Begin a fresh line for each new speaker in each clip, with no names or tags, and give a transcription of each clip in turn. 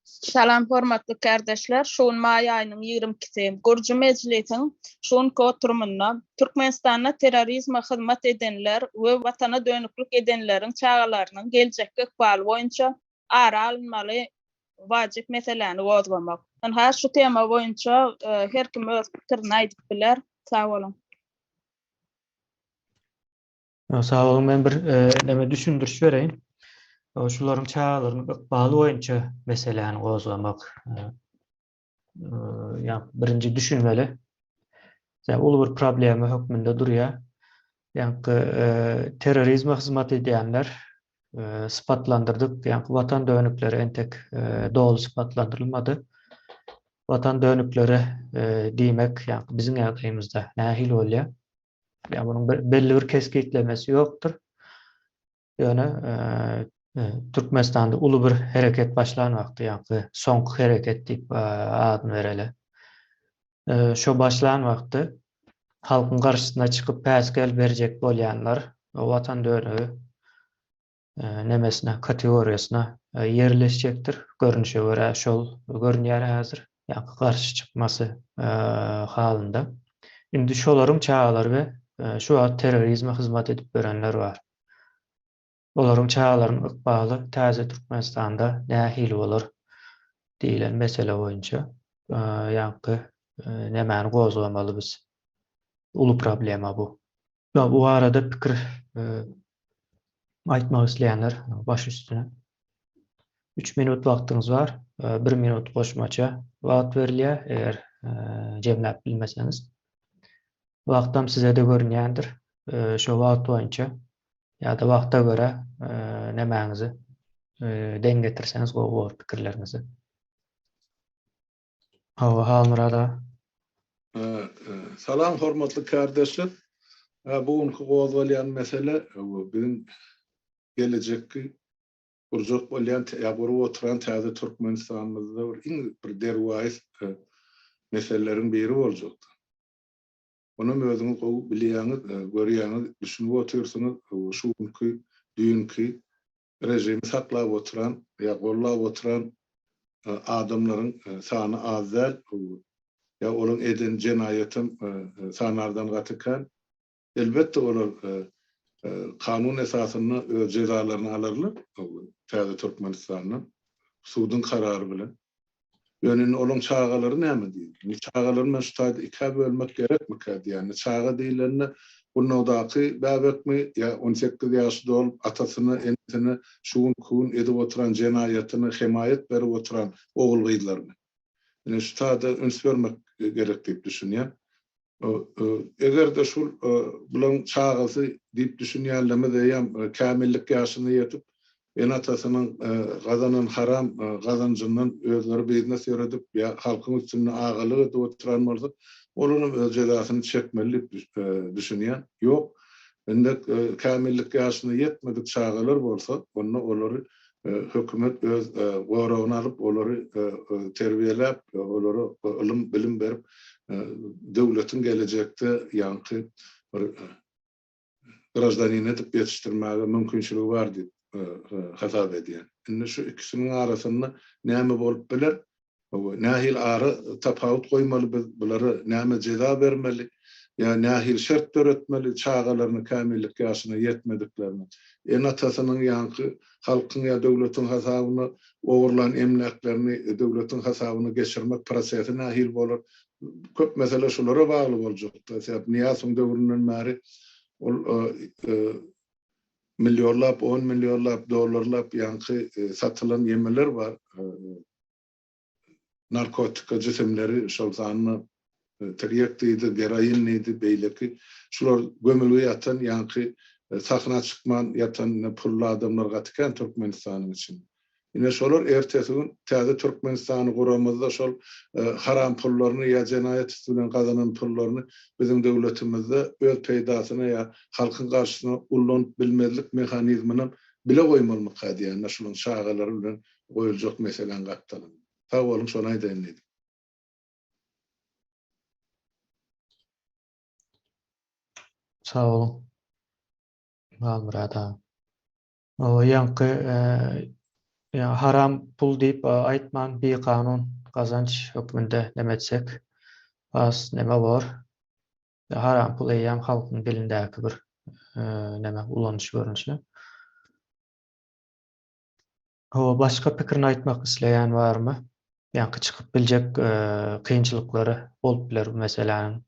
Salam hormatly kärdeşler, şu gün maý aýynyň 22-si. Gurujy mejlisiň şu günki oturymynda Türkmenistanda terrorizme hyzmat edenler we watana dönüklik edenleriň çagalarynyň geljekki ykbaly boýunça ara alynmaly wajyp meseläni gozgamak. Ynha şu tema boýunça her kim öz pikirini aýdyp biler. Sag boluň.
Sag boluň, men bir neme düşündiriş bereýin. Şularyň çagalarynyň ykbaly boýunça meseläni gozgamak. Ýa birinji düşünmeli. Ýa uly bir problema hökmünde durýar. Ýaňky terrorizme hyzmat edýänler sypatlandyrdyk. Ýaňky watan dönükleri entek doly sypatlandyrylmady. Watan dönükleri diýmek, ýaňky biziň ýagdaýymyzda nähili bolýar? Ýa munuň bir belli bir kesgitlemesi ýokdur. Ýöne Türkmenistanda uly bir hereket başlan wagty, ýaňky soňky hereket diýip adyny bereli. Şo başlan wagty halkyň garşysyna çykyp päsgel berjek bolýanlar watan dönügi nemesine, kategoriýasyna ýerleşjekdir. Görnüşe görä şol görünýär häzir, ýaňky garşy çykmasy halynda. Indi şolaryň çagalary we şu wagt terrorizme hyzmat edip ýörenler bar. Olaryň çagalarynyň ykbaly täze Türkmenistanda nähili bolar diýlen mesele boýunça ýaňky nemäni gozgamaly biz. Uly problema bu. Bu barada pikir aýtmak isleýänler baş üstüne. 3 minut wagtyňyz bar. 1 minut goşmaça wagt berilýär, eger jemläp bilmeseňiz. Wagtam size-de görünýändir. Şo wagt boýunça ýa-da wagta görä nemäňizi deň getirseňiz gowy bolar pikirleriňizi. Hawa, Halmyrat aga.
Salam hormatly kärdeşler. Bu günki gozgalýan mesele biziň gelejekki gurjak bolýan ýa gurup oturan täze Türkmenistanymyzda bir iň bir derwaýys meseleleriň biri boljakdyr. Onam özüňiz gowy bilýäňiz, görýäňiz, düşünip otyrsyňyz. Şu günki, düýnki režimi saklap oturan ýa gollap oturan adamlaryň sany az däl, ýa olaryň eden jenaýatam sanardan gaty kän. Elbetde olar kanun esasynda öz jezalaryny alarlar täze Türkmenistanda suduň karary bilen. Ýöne indi olaň çagalary näme diýýär? Indi çagalary men şu taýda ikä bölmek gerekmikä diýýän. Indi çaga diýlende gurnawdaky bäbekmi ýa 18 ýaşy dolup atasyna, enesine şu günki gün edip oturan jenaýatyna hemaýat berip oturan ogul-gyzlarymy? Ine şu taýda üns bermek gerek diýip düşünýän. Eger-de şul bularyň çagasy diýip düşünýänlerimiz eýýäm kämillik ýaşyna ýetip, ene-atasynyň gazanan haram gazanjyndan özleri biznes ýöredip ýa halkyň üstünde agalyk edip oturan bolsa, olaram öz jezasyny çekmeli diýip düşünýän. Ýok, indi kämillik ýaşyna ýetmedik çagalar bolsa, onda olary hökümet öz goragyna alyp, olary terbiýeläp, olara ylym, bilim berip, döwletiň gelejekde ýaňky bir graždanini edip ýetişdirmäge mümkinçiligi bar diýip hasap edýän. Indi şu ikisiniň arasynda näme bolup biler? Nähili ara tapawut goýmaly biz bulara näme jeza bermeli ýa nähili şert döretmeli çagalaryny kämillik ýaşyna ýetmediklerine ene-atasynyň ýaňky halkyň ýa döwletiň hasabyna ogurlan emläklerini döwletiň hasabyna geçirmek prosesi nähili bolar köp mesele şulara bagly boljakda sebäp Nyýazowyň döwründen bäri ol millionlap on millionlap dollarlap ýaňky satylan ýemeler bar narkotika jisimleri, şol sanda tirýek diýdi, geroin diýdi, beýleki şular gömülgi ýatan, ýaňky sahna çykman ýatan ine pully adamlar gaty kän Türkmenistanyň içinde. Ine şolar ertesi gün täze Türkmenistany guramyzda şol haram pullaryny ýa jenaýat üsti bilen gazanan pullaryny biziň döwletimizde öz peýdasyna ýa halkyň garşysyna ullanyp bilmezlik mehanizminem bile goýmalymyka diýýän, şularyň çagalary bilen goýuljak meseläň gapdalynda. Sag boluň şony aýdaýyn diýdim.
Sag boluň. Halmyrat aga. O ýaňky ýa haram pul diýip aýtman bikanun gazanç hökmünde neme etsek has neme bor. Haram pul eýýäm halkyň dilindäki bir neme ulanyş görnüşi. Hawa başga pikirini aýtmak isleýän barmy? Ýaňky çykyp biljek kynçylyklary bolup biler bu meseläniň.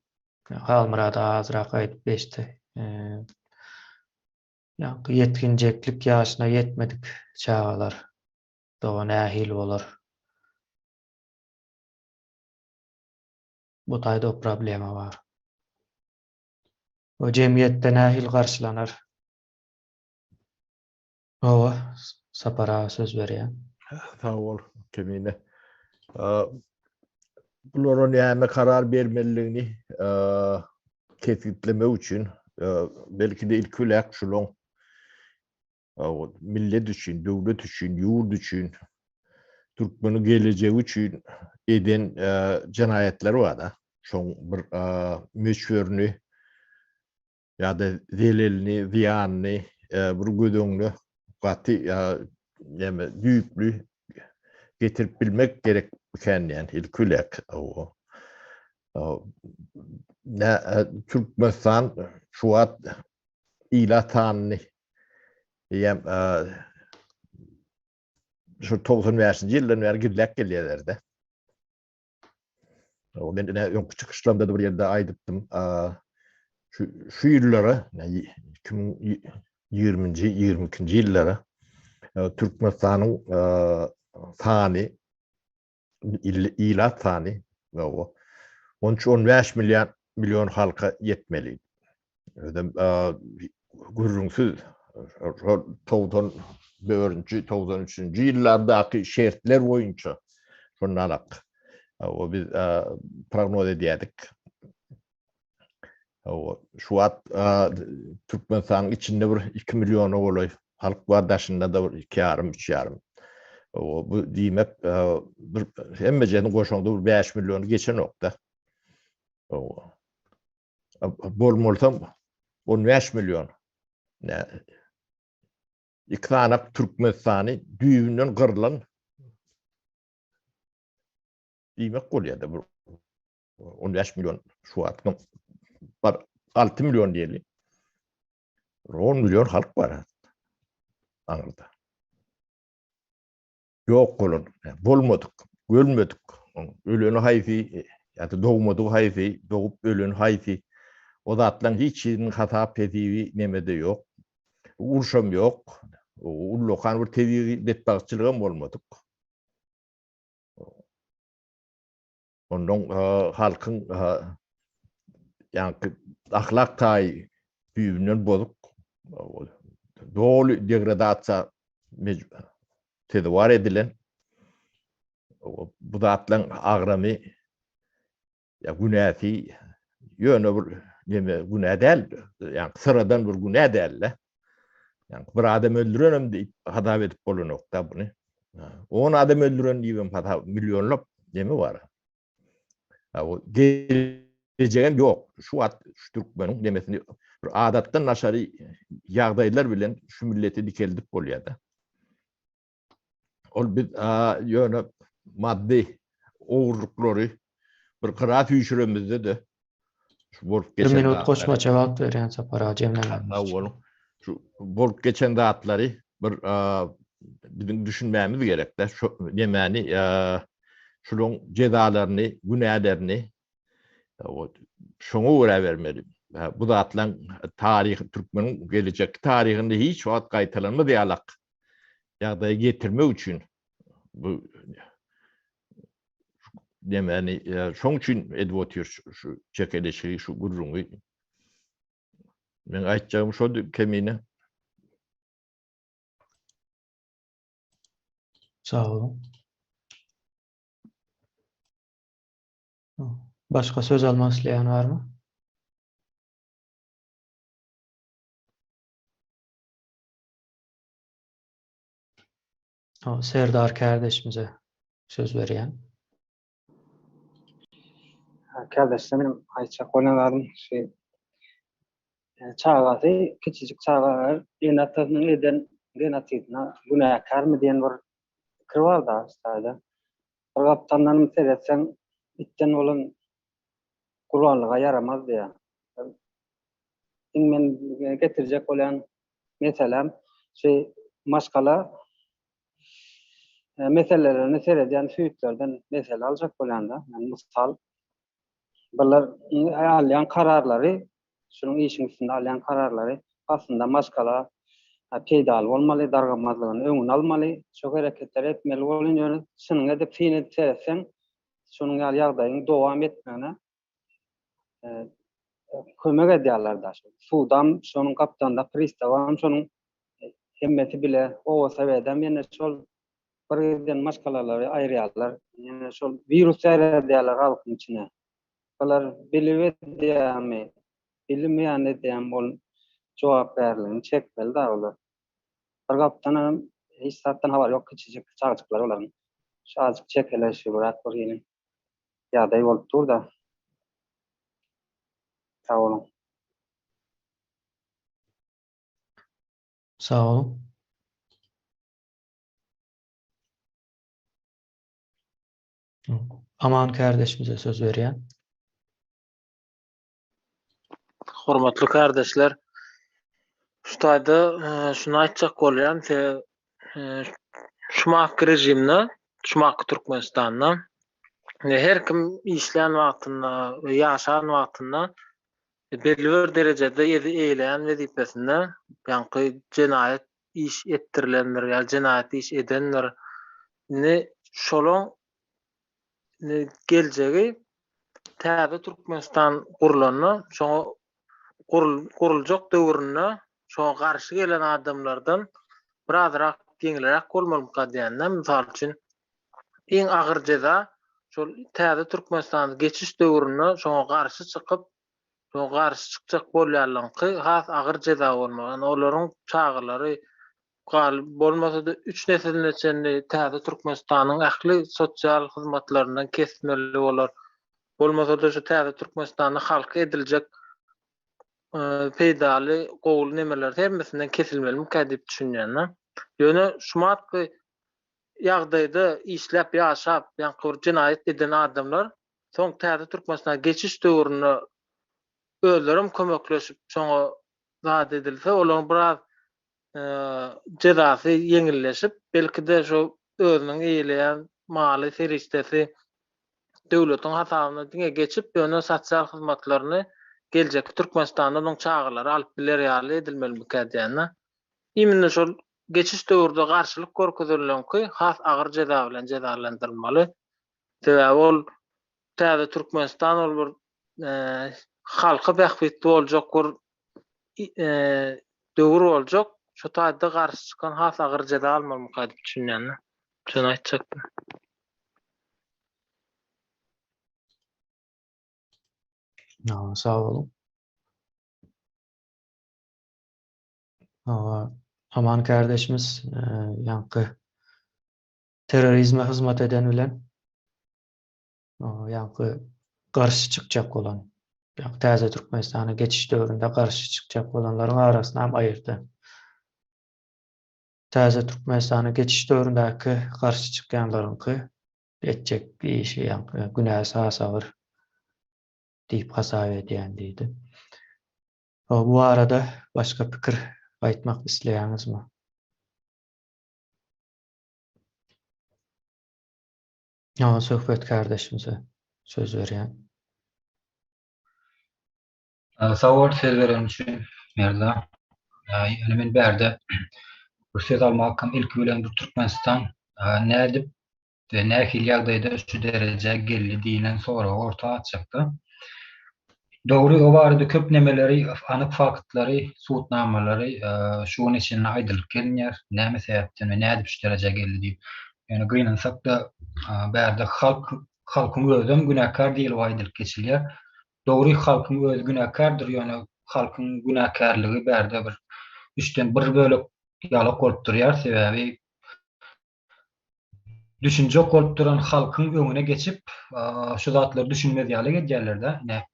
Halmyrat aga azrak aýdyp geçdi. Ýaňky ýetginjeklik ýaşyna ýetmedik çagalar doga nähili bolar? Bu taýda o problema bar. O jemgyýetde nähili garşylanar? Hawa, Sapar aga söz berýän.
Sag bol, Kemine. Bulara näme karar bermelidigini kesgitlemek üçin belki-de ilki bilen şulaň millet üçin, döwlet üçin, ýurt üçin, türkmeniň gelejegi üçin eden jenaýatlary bar-da. Şoň bir möçberini ýa-da zelelini, zyýanyny bir göz öňüne gaty näme düýpli getirip bilmek gerek ekän diýen ilki bilen ne Türkmenistan şu wagt ilat sanyny diýem şu 95-nji ýyldan bäri gizläp gelýärler-de. Men ine öňki çykyşlarymda-da bir ýerde aýdypdym. Şu şu ýyllara, 2020-nji, 22-nji ýyllara Türkmenistanyň sany ilat sany 13-15 million million halka ýetmeli. Özem gürrüňsiz şol 94-nji, 93-nji ýyllardaky şertler boýunça şondan-ak o biz prognoz edýärdik. Şu wagt Türkmenistanyň içinde bir 2 milliona golaý halk bar, daşynda-da bir 2,5, 3,5. Bu diýmek bir hemmejesini goşaňda bir 5 milliony geçenok-da. Bolmalysam 15 million. Ne? Iki sanak Türkmenistany düýbünden gyrlan diýmek bolýar da bu 15 million şu wagtky bar 6 million diýeli. 10 million halk bar aňyrda. Ýok bolan, bolmadyk, görmedik, öleni haýsy, ýa-da dogmadygy haýsy, dogup öleni haýsy, o zatlaryň hiç biriniň hasap-hesibi nemede ýok. Urşam ýok. Ullakan bir tebigy betbagtçylygam bolmadyk. Ondan halkyň ýaňky ahlak taýy düýbünden bozuk, doly degradasiýa sezewar edilen bu zatlaryň agramy ýa günäsi ýöne bir neme günä däl, ýaňky syradan bir günä däl-de. Ýaňky bir adam öldürenem diýip hasap edip bolanok-da buny. On adam öldüren diýibem hasap millionlap neme bar. Ha o gelejegem ýok. Şu wagt şu türkmeniň nemesini bir adatdan daşary ýagdaýlar bilen şu milleti dikeldip bolýar-da. Ol biz ýöne maddy ogurlyklary bir gyra süýşüremizde-de şu bolup
geçen Bir minut goşmaça wagt berýän Sapar aga jemlemämiz
Sag boluň. Şu bolup geçen zatlary bir biziň düşünmämiz gerek-de. Şu nemäni şularyň jezalaryny, günälerini şoňa görä bermeli. Bu zatlaryň taryhy türkmeniň gelejekki taryhynda hiç wagt gaýtalanmaz ýalak ýagdaýa getirmek üçin bu nemäni şoň üçin edip otyr şu çekeleşigi, şu gürrüňi. Men aýtjagym şody Kemine.
Sag boluň. Başga söz almak isleýän barmy? Serdar kärdeşimize söz berýän.
Kärdeşler meniň aýtjak bolýan zadym şu çagasy kiçijik çagalar ene-atasynyň eden. genosidine günäkärmi diýen bir pikir bar da ştaýda. Bir gapdandanam seretseň itden bolan gurbanlyga ýaramaz diýýär. Iň men getirjek bolýan meselem şu maşgala e, meselelerine seredýän süýtlerden mesele aljak bolýanda, yani mysal bular alýan kararlary, şunuň işiň üstünde alýan kararlary aslynda maşgala peýdaly bolmaly, dargamazlygyny öňüni almaly, şu hereketleri etmeli bolýan, ýöne çynyňy edip syn edip seretseň, şunuň ýaly ýagdaýyň dowam etmegine e, kömek edýärler da. Sudam şonuň gapdalynda pristawam şonuň e, hemmesi bile oba sowedem ýene şol bir giden maşgalalary aýyrýarlar. Ýene şol wirus ýaýradýarlar halkyň içine. Bular bilip edýärmi, bilmeýän edýärmi ol jogapkärligini çekmeli da olar. Bir gapdan hem hiç zatdan habary ýok kiçijik çagajyklar olaryň. Şu azjyk çekeleşibräk bir hili ýagdaý bolup dur-da. Sag boluň.
Sag boluň. Aman kärdeşimize söz berýän.
Hormatly kardeşler, şu taýda e, şuny aýtjak bolýan, se e, şumakky rejimde, şumakky Türkmenistanda e, her kim işlän wagtynda we ýaşan wagtynda belli bir derejede eýleýän wezipesinde, ýaňky jenaýat iş etdirilendir ýa jenaýat iş edendir. Indi şolaň geljegi täze Türkmenistan gurlanda, şoňa guruljak döwründe şoňa garşy gelen adamlardan birazrak ýeňilräk bolmalymyka diýende, mysal üçin, iň agyr jeza şol täze Türkmenistanda geçiş döwründe şoňa garşy çykyp, şoňa garşy çykjak bolýanlaryňky has agyr jeza bolmaly. Ýagny olaryň çagalary gal bolmasa-da üç nesiline çenli täze Türkmenistanyň ähli sosial hyzmatlaryndan kesmeli bolar. Bolmasa-da şu täze Türkmenistanda halka ediljek peýdaly gowuly nemeler hemmesinden kesilmelimikä diýip düşünýän-de. Ýöne şumatky ýagdaýda işläp ýaşap, ýaňky bir jenaýat eden adamlar soň täze Türkmenistana geçiş döwründe özlerem kömekleşip şoňa zat edilse, olaryň biraz jezasy ýeňilleşip, belki-de şu özüniň eýeleýän maly, serişdesi döwletiň hasabyna diňe geçip, ýöne sosial hyzmatlaryny geljekki Türkmenistanda onuň çagalary alyp biler ýaly edilmelimikä diýýän-de. Imенно şol geçiş döwürde garşylyk görkezenileňki has agyr jeza bilen jezalandyrylmaly. Sebäbi ol täze Türkmenistan ol bir halka bähbitli boljak bir döwür boljak. Şu taýda garşy çykan has agyr jeza almalymyka diýip düşünýän. Şony aýtjakdym.
Sag boluň. Aman kardeşimiz ýaňky terrorizme hyzmat eden bilen ýaňky garşy çykjak bolan, ýaňky täze Türkmenistana geçiş döwründe garşy çykjak bolanlaryň arasyny hem aýyrdy. Täze Türkmenistana geçiş döwründäki garşy çykýanlaryňky etjek işi, ýaňky günäsi has agyr diýip hasap edýän diýdi. Bu barada başga pikir aýtmak isleýäňizmi? Ýa Söhbet kardeşimize söz berýän.
Sag bol söz bereniň üçin Merda. Ýöne men bärde bir söz almakam ilki bilen bir Türkmenistan nädip we nähili ýagdaýda şu derejä geldi diýlen soragy orta atjakda. Dogry o barada köp nemeleri anyk faktlary subutnamalary şu güne çenli aýdylyp gelinýär. Näme sebäpden we nädip şu derejä geldi diýip. Ýöne gynansak-da bärde halk halkyň özem günäkär diýlip aýdylyp geçilýär. Dogry halkyň özi günäkärdir, ýöne halkyň günäkärligi bärde bir üçden bir bölek ýalak bolup durýar, sebäbi düşünjek bolup duran halkyň öňüne geçip şu zatlary düşünmez ýaly edýärler-de. Ine,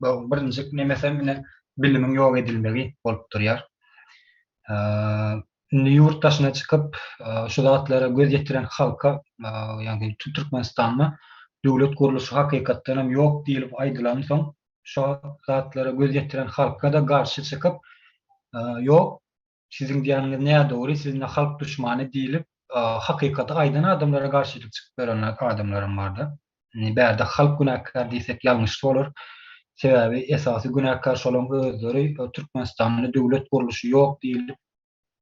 bu birinji nemesem ine bilimiň ýok edilmegi bolup durýar. Indi ýurt daşyna çykyp, şu zatlara göz ýetiren halka, ýagny Türkmenistanda döwlet gurluşy hakykatdan hem ýok diýlip aýdylansoň, şo zatlara göz ýetiren halka-da garşy çykyp, ýok, siziň diýýäniňiz nädogry, siz indi halk duşmany diýlip, hakykaty aýdan adamlara garşylyk çykyp ýören adamlaram bar-da. Indi bärde halk günäkär diýsek ýalňyş bolar. Sebäbi esasy günäkär şolaň özleri Türkmenistanda döwlet gurluşy ýok diýlip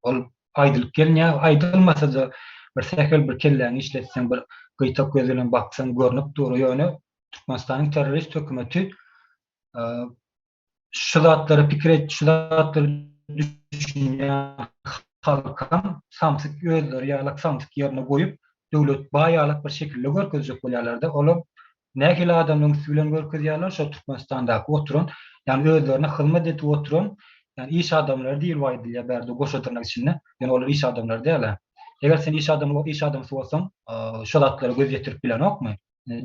ol aýdylyp gelinýär. Aýdylmasa-da bir sähel bir kelläňi işletseň bir gyýtak göz bilen baksaň görnüp dur. Ýöne Türkmenistanyň terrorist hökümeti şu zatlary pikir et, şu zatlary düşünýän halkam samsyk özleri ýalak samsyk ýerine goýup, döwlet baý ýalak bir şekilde görkezjek bolýarlarda, olam nähili adamlaryň üsti bilen görkezýärler, şol Türkmenistandaky oturan, ýagny özlerine hyzmat edip oturan, ýagny iş adamlary diýilip aýdylýar bärde goşa dyrnak içinde, ýöne olar iş adamlary däl-ä. Eger sen iş adamy iş adamsy bolsaň, şo zatlara göz ýetirip bileňokmy?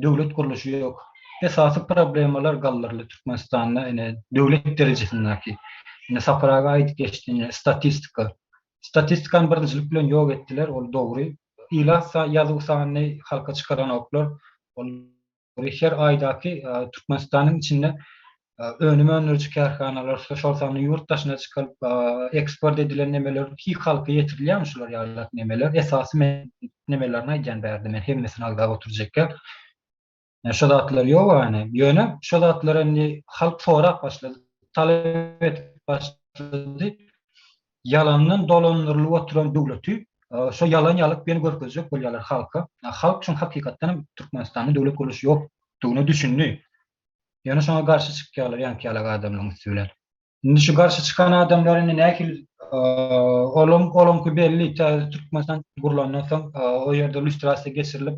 Döwlet gurluşy ýok. Esasy problemalar galdyryldy Türkmenistanda ine döwlet derejesindäki. Ine Sapar aga aýdyp geçdi ine statistika. Statistikany birinjilik bilen ýok etdiler, ol dogry. Ilat ýazuw sanyny halka çykaranoklar. Ol her aýdaky Türkmenistanyň içinde önüm öndüriji kärhanalar, şol sanda ýurt daşyna çykyp eksport edilen nemeler hi halka ýetirilýärmi şular ýaly nemeler? Esasy men nemelerini aýdýan bärde men hemmesini agzap oturjakka. Şo zatlar ýok ýani. Ýöne şo zatlar indi halk sorap başlady, talap edip başlady. Ýalandan dolandyrylyp oturan döwleti şo ýalan ýalyk bilen görkezjek bolýarlar halka. Halk şuň hakykatdan hem Türkmenistanda döwlet gurluşy ýokdugyna düşündi. Ýöne şoňa garşy çykýarlar ýaňky ýalak adamlaryň üsti bilen. Indi şu garşy çykan adamlar indi nähili olaň olaňky belli täze Türkmenistan gurlandan soň o ýerde lýustrasiýa geçirilip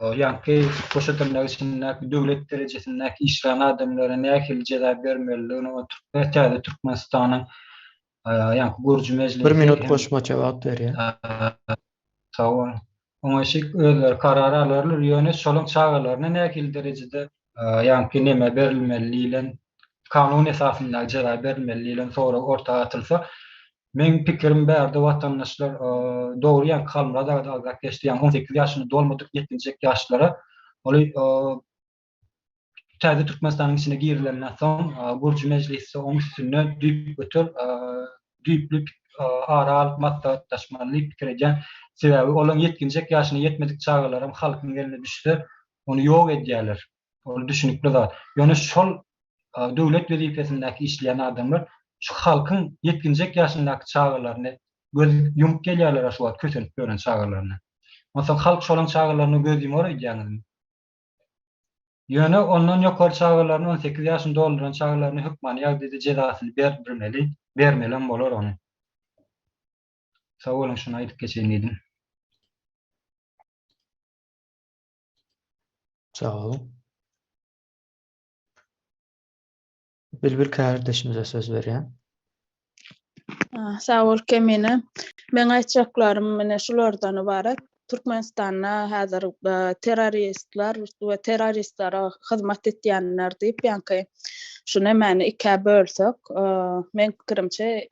ýaňky goşa dyrnak içindäki döwlet derejesindäki işlän adamlara nähili jeza bermelidigini o täze Türkmenistanyň ýaňky gurujy mejlisi
Bir minut goşmaça wagt berýär.
Sag boluň. Oňa şik özleri karar alarlar, ýöne şolaň çagalaryna nähili derejede ýaňky neme berilmeli diýlen, kanun esasynda jeza berilmeli diýlen sorag orta atylsa, meň pikirim bärde watandaşlar dogry ýaňky Halmyrat aga-da agzap geçdi, ýaňy 18 ýaşyny dolmadyk ýetginjek ýaşlara ol Täze Türkmenistanyň içine girilenden soň gurujy mejlisde oň üstünde düýpgöter düýpli ara alyp maslahatlaşmaly diýip pikir edýän. Sebäbi olaň ýetginjek ýaşyna ýetmedik çagalaram halkyň eline düşse ony ýok edýärler. Ol düşünikli zat. Ýöne şol döwlet wezipesindäki işleýän adamlar şu halkyň ýetginjek ýaşyndaky çagalaryny göz ýumup gelýärler şu wagt kösenip ýören çagalaryna. Onsoň halk şolaň çagalaryna göz ýumar öýdýäňizmi? Ýöne ondan ýokary çagalaryny 18 ýaşyny dolduran çagalaryny hökmany ýagdaýda jezasyny berdirmeli, bermelem bolar ony. Sag boluň şuny aýdyp geçeýin diýdim.
Sag boluň. Bilbil kärdeşimize söz berýän.
Sag bol Kemine. Meň aýtjaklarym mine şulardan ybarat. Türkmenistanda häzir e, terroristler we terroristlere hyzmat etýänler diýip ýaňky şu nämäni ikä bölsek, e, meň pikirimçe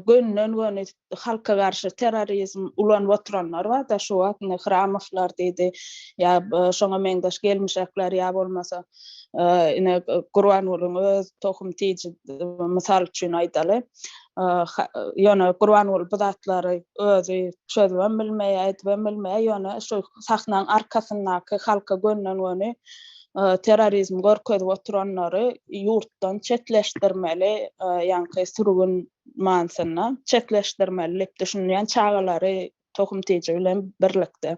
gönden-göni halka garşy terrorizm ulanyp oturanlar bar-da, şu wagt indi Hramowlar diýdi, ýa şoňa meňzeş gelmişekler ýa bolmasa ine Gurbangulyň öz tohum tiji mysal üçin aýdaly. Ýöne Gurbanguly bu zatlary özi çözübem bilmeýär, edibem bilmeýär, ýöne şu sahnaň arkasyndaky halka gönden-göni terrorizm görkezip oturanlary ýurtdan çetleşdirmeli, ýaňky sürgün manysynda çetleşdirmeli diýip düşünýän çagalary tohum tiji bilen birlikde.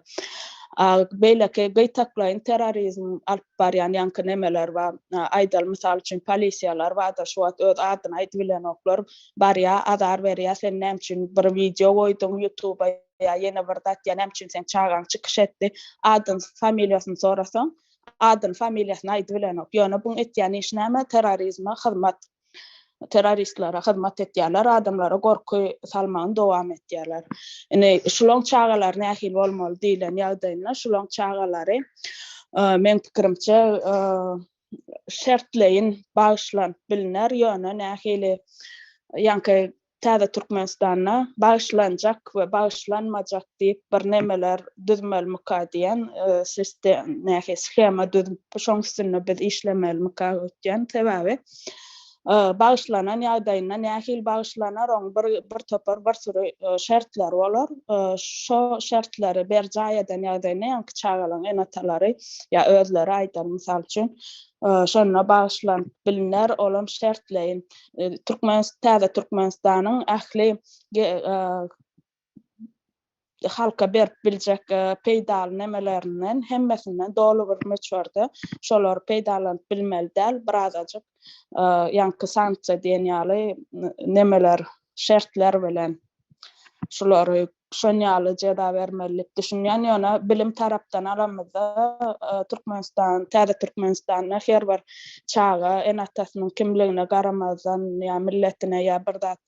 Beýleki gytaklaýyn terrorizm alyp barýan ýaňky nemeler bar. Aýdaly mysal üçin polisiýalar bar-da şu wagt öz adyny aýdyp bilenoklar. Barýar, azar berýär, sen näme üçin bir wideo goýduň ýutuba ýa ýene bir zat ýa näme üçin seň çagaň çykyş etdi. Adyny, familiýasyny sorasaň, adyny, familiýasyny aýdybilenok. Ýöne buň etýän işi näme? Terrorizme hyzmat. Terroristlere hyzmat etýärler, adamlara gorky salmagyny dowam etýärler. Indi şulaň çagalary nähili bolmaly diýlen ýagdaýynda şulaň çagalary meň pikirimçe şertleýin bagyşlanyp bilner, ýöne nähili ýaňky. Täze Türkmenistanda bagyşlanjak we bagyşlanmajak diýip bir nemeler düzmelimika diýen sistem, nähili shema düzüp, şoň üstünde biz işlemelimika öýtýän. Sebäbi bagyşlanan ýagdaýynda nähili bagyşlanar, oň bir bir topar bir süri şertleri bolar. Şo şertleri berjaý eden ýagdaýynda, ýaňky çagalaryň ene-atalary ýa özleri aýdar, mysal üçin, şonda bagyşlanyp bilner, olam şertleýin. Türkmen täze Türkmenistanyň ähli halka berip biljek peýdaly nemelerinden hemmesinden doly bir möçberde şolary peýdalanyp bilmeli däl, birazajyk ýaňky sanksiýa diýen ýaly nemeler, şertler bilen şulary şon ýaly jeza bermeli diýip düşünýän. Ýöne bilim tarapdan alamyzda Türkmenistan, täze Türkmenistanda her bir çaga ene-atasynyň kimligine garamazdan ýa milletine ýa bir zat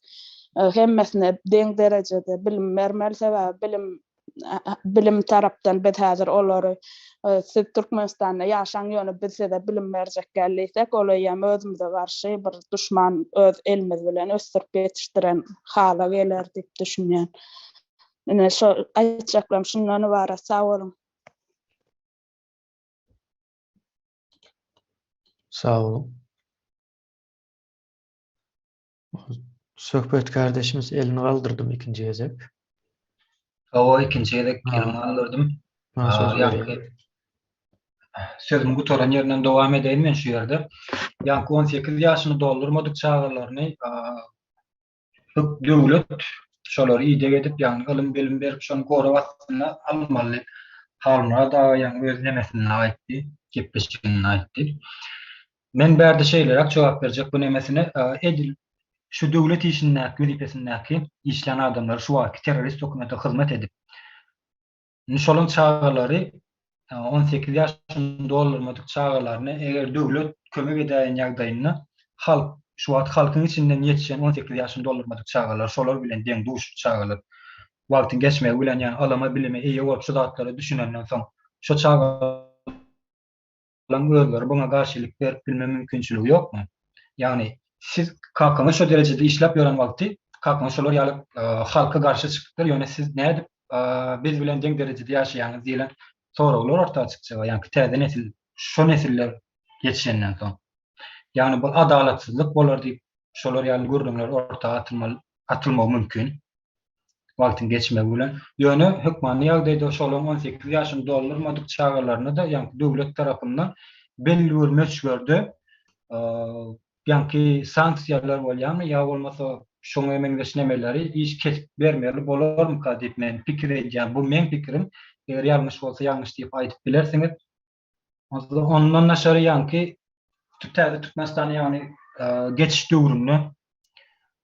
hemmesine deň derejede bilim bermeli. Sebäbi bilim bilim tarapdan biz häzir olary siz Türkmenistanda ýaşaň ýöne biz size bilim berjek däl diýsek, ol eýýäm özümize garşy bir duşman öz elimiz bilen ösdürip ýetişdiren hala geler diýip düşünýän. Ine şo aýtjaklarym şundan ybarat. Sag boluň.
Sag boluň. Söhbet kardeşimiz elini galdyrdymy ikinji gezek?
Hawa, ikinji gezek elimi galdyrdym. Ýaňky sözümi gutaran ýerinden dowam edeýin men şu ýerde. Ýaňky 18 ýaşyny doldurmadyk çagalaryny döwlet şolary ideg edip, ýagny ylym-bilim berip, şony gorag astyna almaly. Halmyrat aga ýaňy öz nemesinde aýtdy, gepleşiginde aýtdy. Men bärde şeýleräk jogap berjek bu nemesine, edil şu döwlet işindäki, wezipesindäki işlän adamlar şu wagtky terrorist hökümete hyzmat edip, indi şolaň çagalary 18 ýaşyny doldurmadyk çagalaryny eger döwlet kömek edäýen ýagdaýynda halk, şu wagt halkyň içinden ýetişen 18 ýaşyny doldurmadyk çagalar şolar bilen deň-duş çagalar wagtyň geçmegi bilen ýagny ylyma-bilime eýe bolup şu zatlara düşünenden soň şo çagalar Olaryň özleri buňa garşylyk berip bilme mümkinçiligi ýokmy? Ýagny siz kakaňyz şo derejede işläp ýören wagty kakaňyz şolar ýaly halka garşy çykypdyr, ýöne siz nädip biz bilen deň derejede ýaşaýaňyz diýlen soraglar orta çykjak, ýaňky täze nesil şo nesiller ýetişenden soň. Ýagny bu adalatsyzlyk bolar diýip şolar ýaly gürrüňler orta atylmaly atylmagy mümkin. Wagtyň geçmegi bilen. Ýöne hökmany ýagdaýda şolaryň 18 ýaşyny doldurmadyk çagalaryna-da ýaňky döwlet tarapyndan belli bir möçberde ýaňky sanksiýalar bolýarmy ýa bolmasa şoňa meňzeş nemeleri iş kesip bermeli bolarmyka diýip men pikir edýän. Bu meň pikirim. Eger ýalňyş bolsa ýalňyş diýip aýdyp bilersiňiz. Ondan daşary ýaňky täze Türkmenistan ýagny geçiş döwründe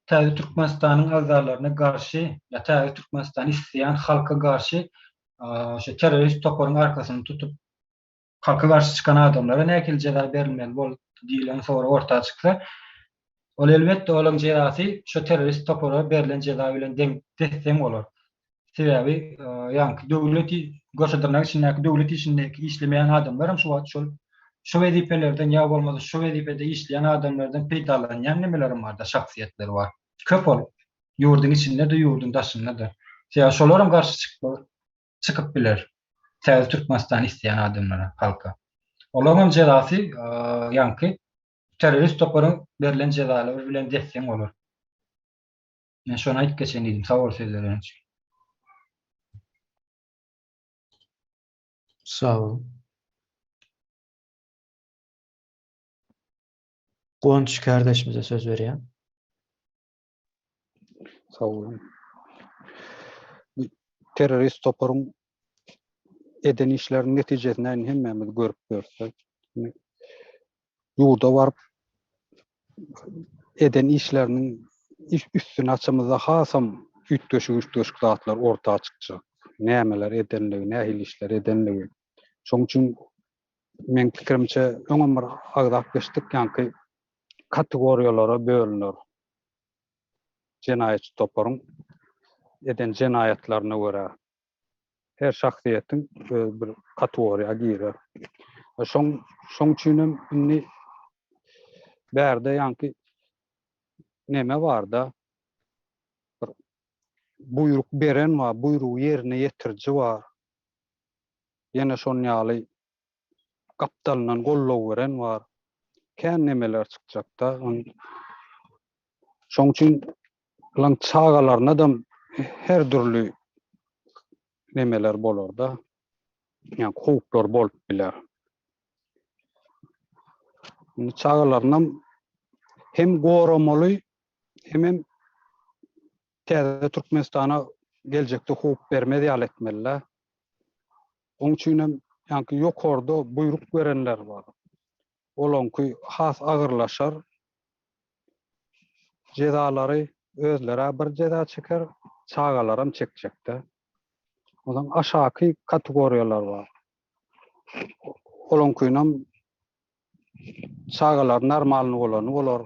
täze Türkmenistanyň agzalaryna garşy ýa täze Türkmenistany isleýän halka garşy şu terrorist toparyň arkasyny tutup halka garşy çykan adamlara nähili jeza berilmeli boldy diýlen sorag orta çyksa, ol elbetde olaryň jezasy şu terrorist topara berlen jeza bilen deň des-deň bolar. Sebäbi ýaňky döwlet goşa dyrnak içindäki döwlet işindäki işlemeýän adamlar hem şu wagt şol şu wezipelerden ýa bolmasa şu wezipede işleýän adamlardan peýdalanýan nemelerem barda şahsyýetler bar. Köp ol. Ýurduň içinde-de, ýurduň daşynda-da. Sebäbi şolaram garşy çykyp biler. Täze Türkmenistany isleýän adamlara, halka. Olaryň hem jezasy ýaňky terrorist toparyň berlen jezalary bilen des-deň bolar. Men şony aýdyp geçeýin diýdim. Sag bol söz bereniň üçin.
Sag bol. Guwanç kardeşimize söz berýän.
Sag boluň. Terrorist toparyň eden işleriniň netijesini indi hemmämiz görüp ýörüs. Ýurda baryp eden işleriniň üstüni açamyzda hasam üýtgeşik-üýtgeşik zatlar orta çykjak. Nämeler edenligi, nähili işler edenligi. Şonuň üçin meň pikirimçe öňem bir agzap geçdik, ýaňky kategoriýalara bölüner. Jenaýatçy toparyň eden jenaýatlaryna görä her şahsyýetiň öz bir kategoriýa girer. Şoň şoň üçin hem indi bärde ýaňky neme barda? Buýruk beren bar, buýrugy ýerine ýetiriji bar. Ýene şon ýaly gapdalyndan goldaw beren bar. Kän nemeler çykjakda. Şoň üçin bulaň çagalarynadam her dürli nemeler bolarda. Ýa howplar bolup biler. Indi çagalarynam hem goramaly, hemem täze Türkmenistana geljekde howp bermez ýaly etmeli-dä. Oň üçin hem ýaňky ýokarda buýruk berenler bar. Olaňky has agyrlaşar. Jezalary özler-ä bir jeza çeker, çagalaram çekjek-dä. Onsoň aşaky kategoriýalar bar. Olaňkynam çagalar normalny bolany bolar.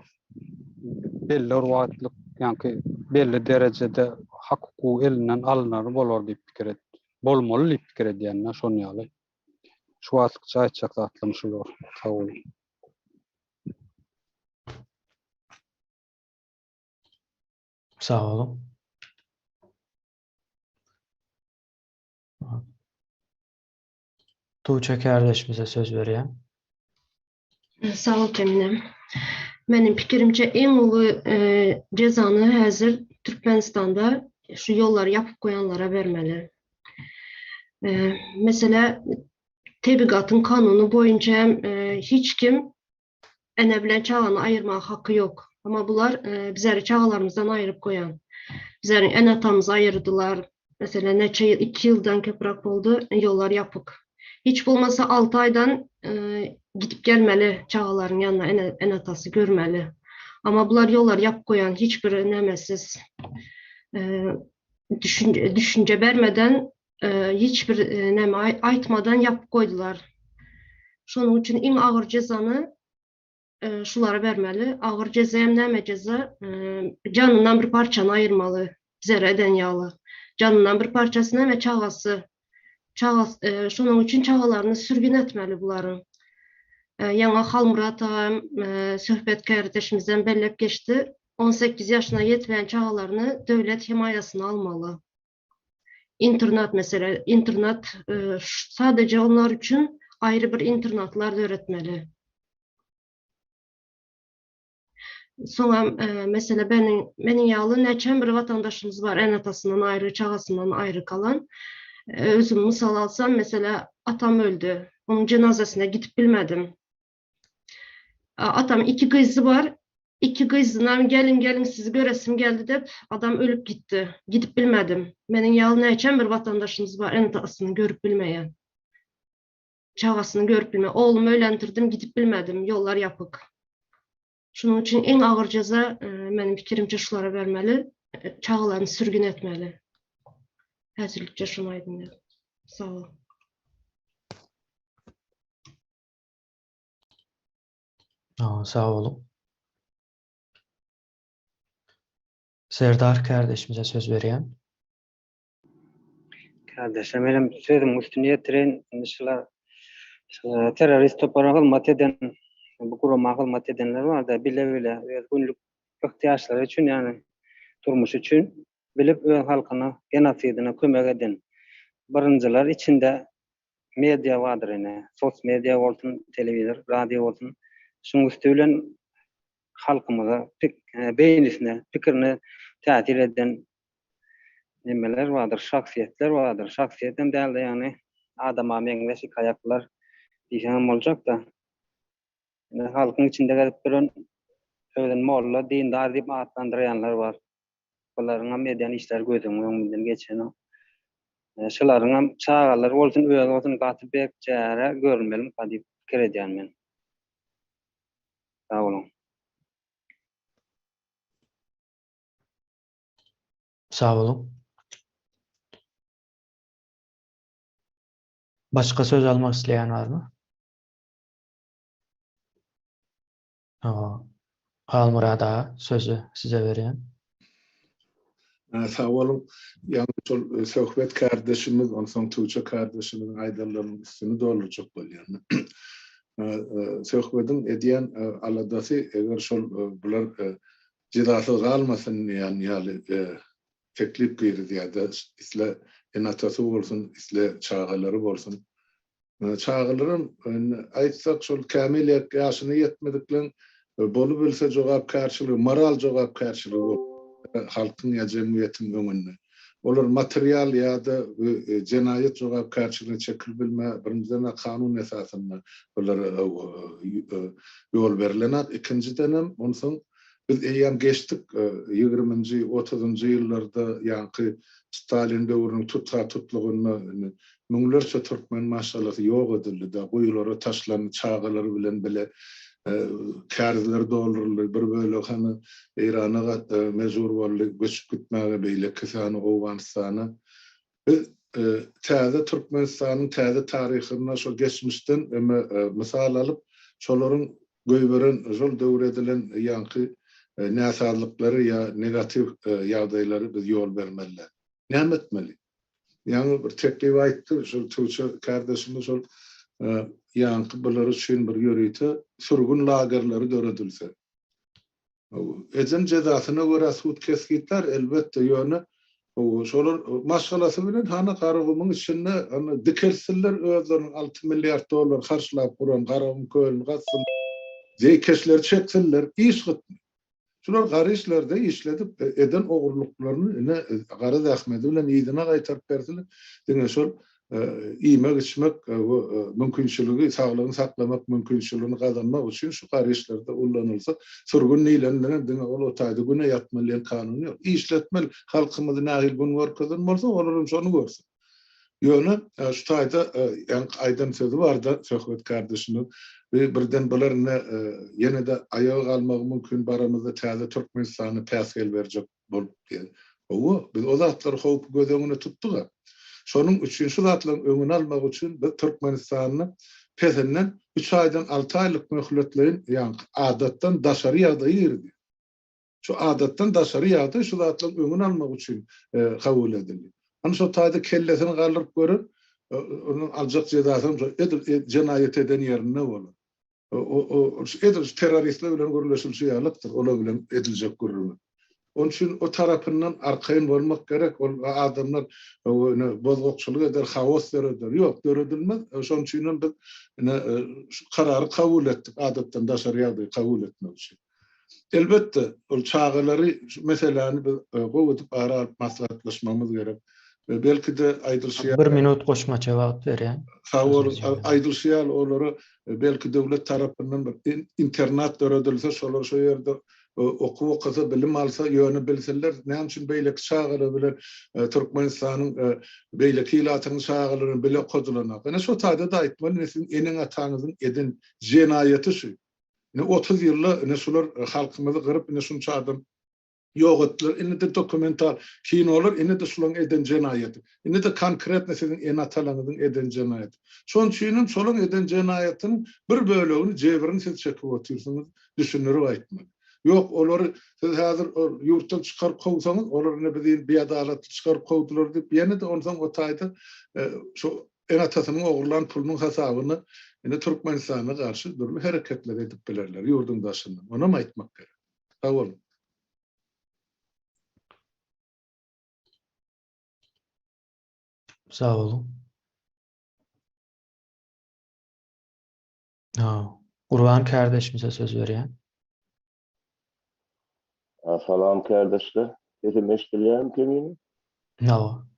Belli bir wagtlyk, ýaňky belli derejede hak-hukugy elinden alynary bolar diýip pikir et, bolmaly diýip pikir edýän-dä şon ýaly. Şu wagtlykça aýtjak zatlarym şular. Sag boluň.
Sag boluň. Tuğçe kärdeşimize söz berýän.
Sag bol Kemine. Meniň pikirimçe iň uly jezany häzir Türkmenistanda şu ýollary ýapyp goýanlara bermeli. Mesele tebigatyň kanuny boýunça hem hiç kim Ene bilen çagany aýyrmaga haky ýok. Amma bular bizleri çagalarymyzdan aýyryp goýan. Bizleriň ene-atamyzy aýyrdylar. Meselem, näçe ýyl, iki ýyldan köpräk boldy, ýollar ýapyk. Hiç bolmasa alty aýdan gidip gelmeli çagalaryň ýanyna ene ene-atasy görmeli. Amma bular ýollary ýapyp goýan hiç bir nämesiz düşünje düşünje bermeden hiç bir näme aýtmadan ýapyp goýdular. Şonuň üçin iň agyr jezany şulara bermeli. Agyr jeza hem näme jeza? Janyndan bir parçany aýyrmaly, zere eden ýaly. Janyndan bir parçasy näme çagasy. Çagasy şonuň üçin çagalaryny sürgün etmeli bularyň. Ýaňy Halmyrat agam söhbet kärdeşimizem belläp geçdi. 18 ýaşyna ýetmeýän çagalaryny döwlet hemaýasyna almaly. Internat mesele, internat sadeje onlar üçin aýry bir internatlar döretmeli. Soňam mesele meniň meniň ýaly näçem bir watandaşymyz bar ene-atasyndan aýry, çagasyndan aýry galan. Özüm mysal alsam, mesele atam öldi. Onuň jenazesine gidip bilmedim. Atam iki gyzy bar. Iki gyzynam geliň geliň sizi göresim geldi dep adam ölüp gitdi. Gidip bilmedim. Meniň ýaly näçem bir watandaşymyz bar ene-atasyny görüp bilmeýän. Çagasyny görüp bilme. Oglumy öýlendirdim gidip bilmedim. Ýollar ýapyk. Şunuň üçin iň agyr jeza meniň pikirimçe şulara bermeli. Çagalaryny sürgün etmeli. Häzirlikçe şuny aýdym dedim. Sag boluň.
Sag boluň. Serdar kärdeşimize söz berýän.
Kärdeşler menem sözümiň üstüni ýetireýin. Indi şular terrorist topara hyzmat eden, bu gurama hyzmat edenler barda bile-bile öz günlük ihtiýaçlary üçin, ýagny durmuş üçin bilip öz halkyna genosidine kömek eden birinjiler içinde media bardyr ine, sos media bolsun, telewizor, radio bolsun, şuň üsti bilen halkymyza beýnisine, pikirine täsir eden nemeler bardyr, şahsyýetler bardyr. Şahsyýet hem dälde ýagny adama meňzeş iki aýaklylar diýseň hem boljak-da. Ine halkyň içinde gezip duran özüni molla, dindar diýip atlandyrýanlar bar. Bularyňam edýän işleri gözüň öňünden geçenok. Şularyňam çagalary bolsun, özi bolsun gaty berk çäre görülmelimika diýip pikir edýän men. Sag boluň.
Sag boluň. Başga söz almak isleýän barmy? Halmyrat aga, sözi size berýän.
Sag boluň. Ýagny şol e, söhbet kardeşimiz, onsoň Tuğçe kardeşimiziň aýdanlarynyň üstüni doldurjak bolýan. E, söhbediň edýän e, aladasy eger şol bular jezasyz galmasyn diýen ýaly. teklip girizýär-de, isle ene-atasy bolsun, isle çagalary bolsun. Çagalaram indi aýtsak şol kämil ýaşyna ýetmedikleň bolubilse jogapkärçiligi, moral jogapkärçiligi bolup halkyň ýa jemgyýetiň öňünde. Olar material ýa-da jenaýat jogapkärçiligine çekilbilme, birinjiden-ä kanun esasynda bulara ýol berilenok, ikinjidenem onsoň biz eýýäm geçdik ýigriminji, otuzynjy ýyllarda ýaňky Stalin döwrüniň tutha-tutlugynda indi Müňlerçe türkmen maşgalasy ýok edildi-de, guýulara taşlandy, çagalary bilen bile kärizler dolduryldy, bir bölegi hany Eýrana mejbur boldy göçüp gitmäge, beýlekisi hany Owganystana. Biz täze Türkmenistanyň täze taryhynda şol geçmişden mysal alyp, şolaryň goýberen, şol döwür edilen ýaňky näsazlyklary ýa negatiw ýagdaýlary biz ýol bermeli däl. Näme etmeli? Ýaňy bir teklip aýtdy, şol türkçe kärdeşimiz şol ýaňky bular üçin bir ýörite sürgün lagerleri döredilse. Eden jezasyna görä sud kesgitlär elbetde, ýöne şolar maşgalasy bilen hany Garagumuň içinde hany dikeltsinler özleriniň 6 milliard dollar harçlap guran Garagum kölüni gazsyn, zeýkeşleri çeksinler, iş gytmy. Şular gara işlerde işledip, eden ogurlyklaryny ine gara zähmedi bilen yzyna gaýtaryp berseler, diňe şol iýmek-içmek we mümkinçiligi, saglygyny saklamak mümkinçiligini gazanmak üçin şu gara işlerde ullanylsa, sürgün diýleninden hem diňe ol o taýda güne ýatmaly diýen kanun ýok. Işletmeli, halkymyzy nähili gün görkezen bolsa, olar hem şony görsün. Ýöne şu taýda ýaňky aýdan sözi barda Söhbet kardeşimiz bi birden bular ine ýene-de aýaga galmagy mümkin baramyzda täze Türkmenistana päsgel berjek bolup diýen. Hawa, biz o zatlary howpy göz öňüne tutduk-a. Şonuň üçin şu zatlaryň öňüni almak üçin biz Türkmenistanda pesinden üç aýdan alty aýlyk möhletleýin ýaňky adatdan daşary ýagdaýy girdi. Şu adatdan daşary ýagdaý şu zatlaryň öňüni almak üçin kabul edildi. Hany şo taýda kellesini galdyryp gören, onuň aljak jezasy hem şo edil jenaýat eden ýerinde bolar. O edil şu terroristler bilen gürleşilşi ýalykdyr, olar bilen ediljek gürrüňi. Onuň üçin o tarapyndan arkaýyn bolmak gerek, ol adamlar bozgakçylyk eder, haos döreder. Ýok, döredilmez. Şonuň üçin hem biz ine şu karary kabul etdik, adatdan daşary ýagdaýy kabul etmek üçin. Elbetde, ol çagalary şu meseläni biz gowy edip ara alyp maslahatlaşmagymyz gerek. Belki-de aýdylyşy ýaly.
Bir minut goşmaça wagt berýän.
Sag boluň. Aýdylyşy ýaly olara belki döwlet tarapyndan bir internat döredilse, şolar şo ýerde okuw okasa, bilim alsa, ýöne bilsinler, näme üçin beýleki çagalar bilen Türkmenistanyň beýleki ilatynyň çagalary bilen bile okadylanok. Ine şo taýda-da aýtmaly, ine siziň eneň-ataňyzyň eden jenaýaty şu. Ine 30 ýylda ine şular halkymyzy gyryp ine şunça adam ýok etdiler. Indi-de dokumental kinolar indi-de şularyň eden jenaýaty. Indi-de konkretno siziň ene-atalaryňyzyň eden jenaýaty. Şonuň üçin hem şolaryň eden jenaýatynyň bir bölegini, jebrini siz çekip otyrsyňyz, düşündirip aýtmaly. Ýok, olary siz häzir ýurtdan çykaryp kowsaňyz, olar ine bizi biadalatly çykaryp kowdular diýip, ýene-de onsoň o taýda şu Ene-atasynyň ogurlan pulunyň hasabyna indi Türkmenistana garşy dürli hereketler edip bilerler ýurduň daşyndan. Onam aýtmak gerek. Sag boluň.
Sag boluň. Gurban kärdeşimize söz berýän.
Salam kärdeşler. Sesim eşidilýärmi kemine?
Hawa.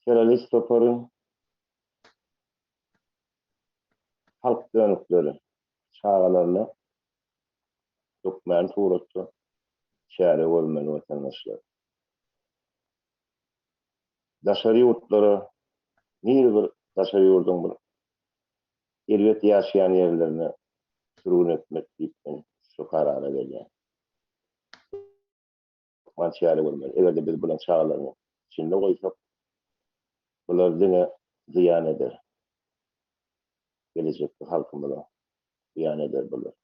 Terrorist toparyň halk dönükleri çagalaryna hökmany suratda çäre görmeli watandaşlar. Daşary ýurtlara nire bir daşary ýurduň bir erbet ýaşaýan ýerlerine sürgün etmek diýip men şu karara gelýän. Hökman çäre görmeli. Eger-de biz bularyň çagalaryny içinde goýsak, bular diňe zyýan eder. Gelejekde halkymyza zyýan eder bular.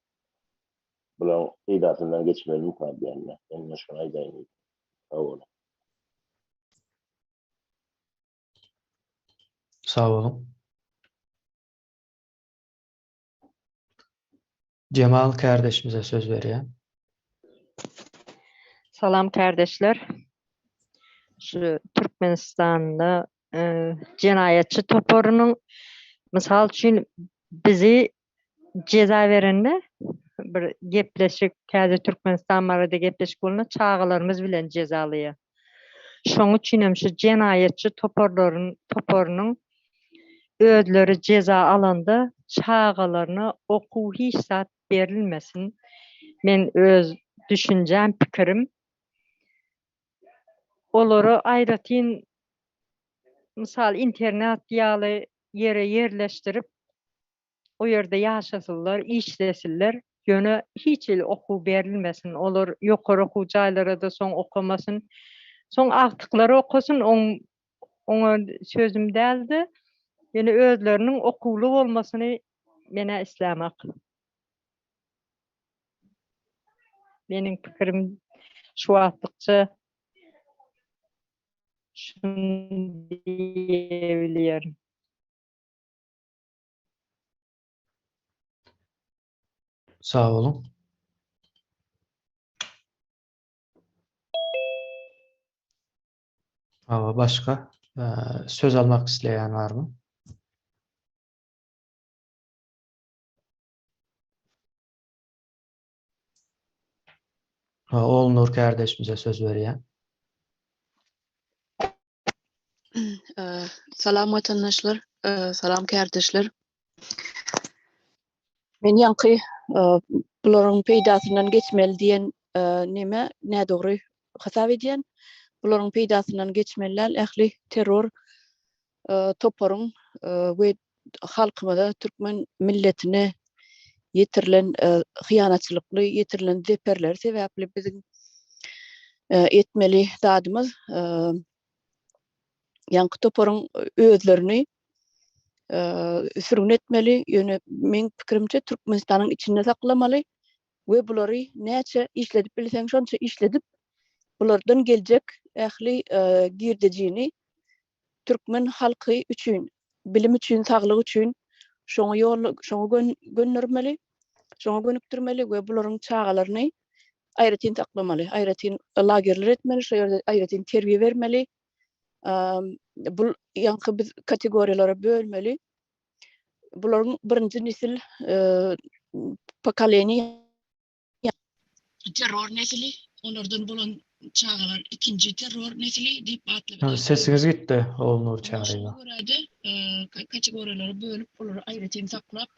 Bularyň peýdasyndan geçmelimika diýýän men. Men şony aýdaýyn diýdim. Sag boluň.
Sag boluň. Jemal kärdeşimize söz berýän.
Salam kärdeşler. Şu Türkmenistanda jenaýatçy toparynyň mysal üçin bizi jeza berende bir gepleşik täze Türkmenistan barada gepleşik bolanda çagalarymyz bilen jezalaýar. Şoň üçin hem şu jenaýatçy toparlaryň toparynyň özleri jeza alanda çagalaryna okuw hiç zat berilmesin. Men öz düşünjäm pikirim olara aýratyn mysal internat ýaly ýere ýerleşdirip o ýerde ýaşasynlar, işlesinler, ýöne hiç hili okuw berilmesin. Olar ýokary okuw jaýlara-da soň okamasyn. Soň agtyklary okasyn, oň oňa sözüm däldi. Ýöne özleriniň okuwly bolmasyny men-ä islämak. Meniň pikirim şu wagtlykça şuny diýebilýärin.
Sag boluň. Hawa, başga söz almak isleýän barmy? Ogulnur kärdeşimize söz berýän.
Salam watandaşlar, salam kärdeşler. Men ýaňky bularyň peýdasyndan geçmeli diýen neme nädogry hasap edýän. Bularyň peýdasyndan geçmeli däl ähli terror toparyň we halkymyza, türkmen milletine ýetirilen hyýanatçylykly ýetirilen zeperleri sebäpli biziň etmeli zadymyz ýaňky toparyň özlerini sürgün etmeli, ýöne meň pikirimçe Türkmenistanyň içinde saklamaly we bulary näçe işledip bilseň şonça işledip bulardan geljek ähli girdejini türkmen halky üçin, bilim üçin, saglyk üçin şoňa ýol şoňa göndermeli, şoňa gönükdirmeli we bularyň çagalaryny aýratyn saklamaly, aýratyn lagerler etmeli, şo ýerde aýratyn terbiýe bermeli. Bu ýaňky biz kategoriýalara bölmeli. Bularyň birinji nesil pokoleniýa terror nesili, olardan bolan çagalar ikinji terror nesili diýip atlandyrylýar.
Sesiňiz gitdi, Ogulnur Çaryýewa.
Şoňa görä-de, kategoriýalara bölüp, olary aýratyn saklap,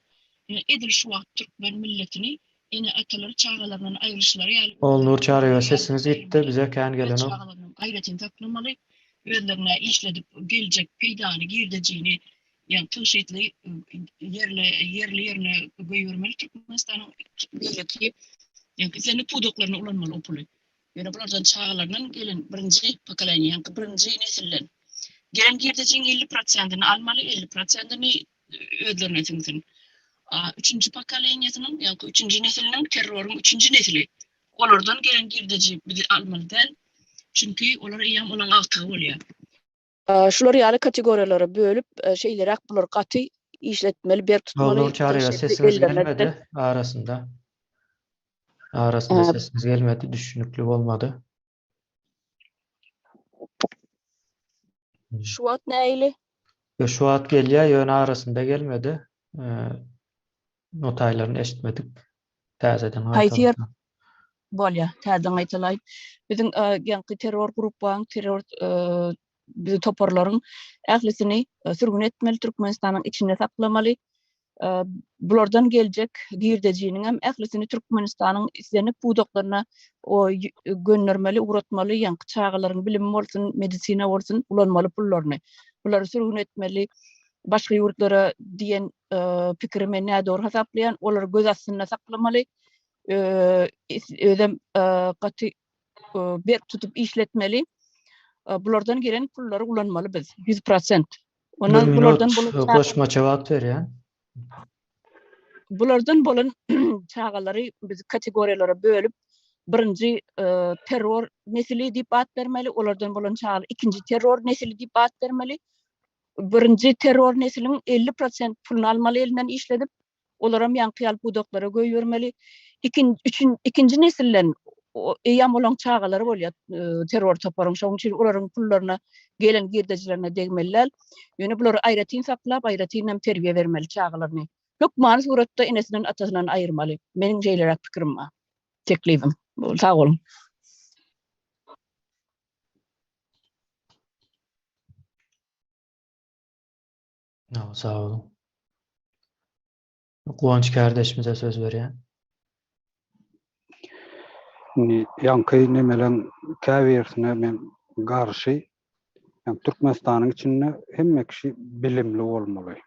edil şu wagt türkmen milletini ene-atalary çagalaryndan aýrylyşlary ýaly
Ogulnur Çaryýewa sesiňiz gitdi, bize kän gelenok.
Çagalaryny aýratyn saklamaly, özlerine işledip geljek peýdany, girdejini ýagny tygşytly ýerli ýerli ýerine goýbermeli Türkmenistanyň beýleki ýagny islendik pudaklaryna ulanmaly o puly. Ýöne bulardan çagalaryndan gelen birinji pokoleniýa ýagny birinji nesilden gelen girdejiň 50 prosentini almaly, 50 prosentini özlerine siňsin. A üçünji pokoleniýasynyň, ýagny üçünji nesliniň terroryň üçünji nesli. Olardan gelen girdeji biz almaly däl. Çünki olar eýýäm olaň agtygy bolýar. Şular ýaly kategoriýalara bölüp, şeýleräk bulary gaty işletmeli, berk tutmaly.
Ogulnur Çaryýewa sesiňiz gelmedi arasynda. Arasynda sesiňiz gelmedi, düşnükli bolmady.
Şu wagt nähili?
Ýo şu wagt gelýär, ýöne arasynda gelmedi. Notaýlaryny eşitmedik. Täzeden
Haýsy ýer? Bolýar, täzeden gaýtalaýyn. Biziň ýaňky terror gruppaň, terror bizi toparlaryň ählisini sürgün etmeli, Türkmenistanyň içinde saklamaly. Bulardan geljek girdejiniň hem ählisini Türkmenistanyň islendik pudaklaryna göndermeli, ugratmaly, ýaňky çagalaryň bilimi bolsun, medisina bolsun, ulanmaly pullaryny. Bulary sürgün etmeli, başga ýurtlara diýen pikiri men nädogry hasaplaýan, olary göz astynda saklamaly, özem gaty berk tutup işletmeli. Bulardan gelen pullary ulanmaly biz, 100%.
Ondan Bir bulardan minut bolan goşmaça wagt berýän.
Bulardan bolan çagalary biz kategoriýalara bölüp, birinji terror nesili diýip at bermeli, olardan bolan çagalar ikinji terror nesili diýip at bermeli. Birinji terror nesiliň 50% puluny almaly elinden işledip, olaram ýaňky ýaly pudaklara goýbermeli. Ikin, üçün, ikinji nesilden. Eýýäm olaň çagalary bolýar terror toparyň. Şonuň üçin olaryň pullaryna gelen girdejilerine degmeli däl. Ýöne bulary aýratyn saklap, aýratyn hem terbiýe bermeli çagalaryny. Hökmany suratda enesinden, atasyndan aýyrmaly. Meniň şeýleräk pikirim bar. Teklibim. Sag boluň.
Sag boluň. Guwanç kärdeşimize söz berýän.
Indi ýaňky nemeleň käbirisine men garşy. Ýa Türkmenistanyň içinde hemme kişi bilimli bolmaly.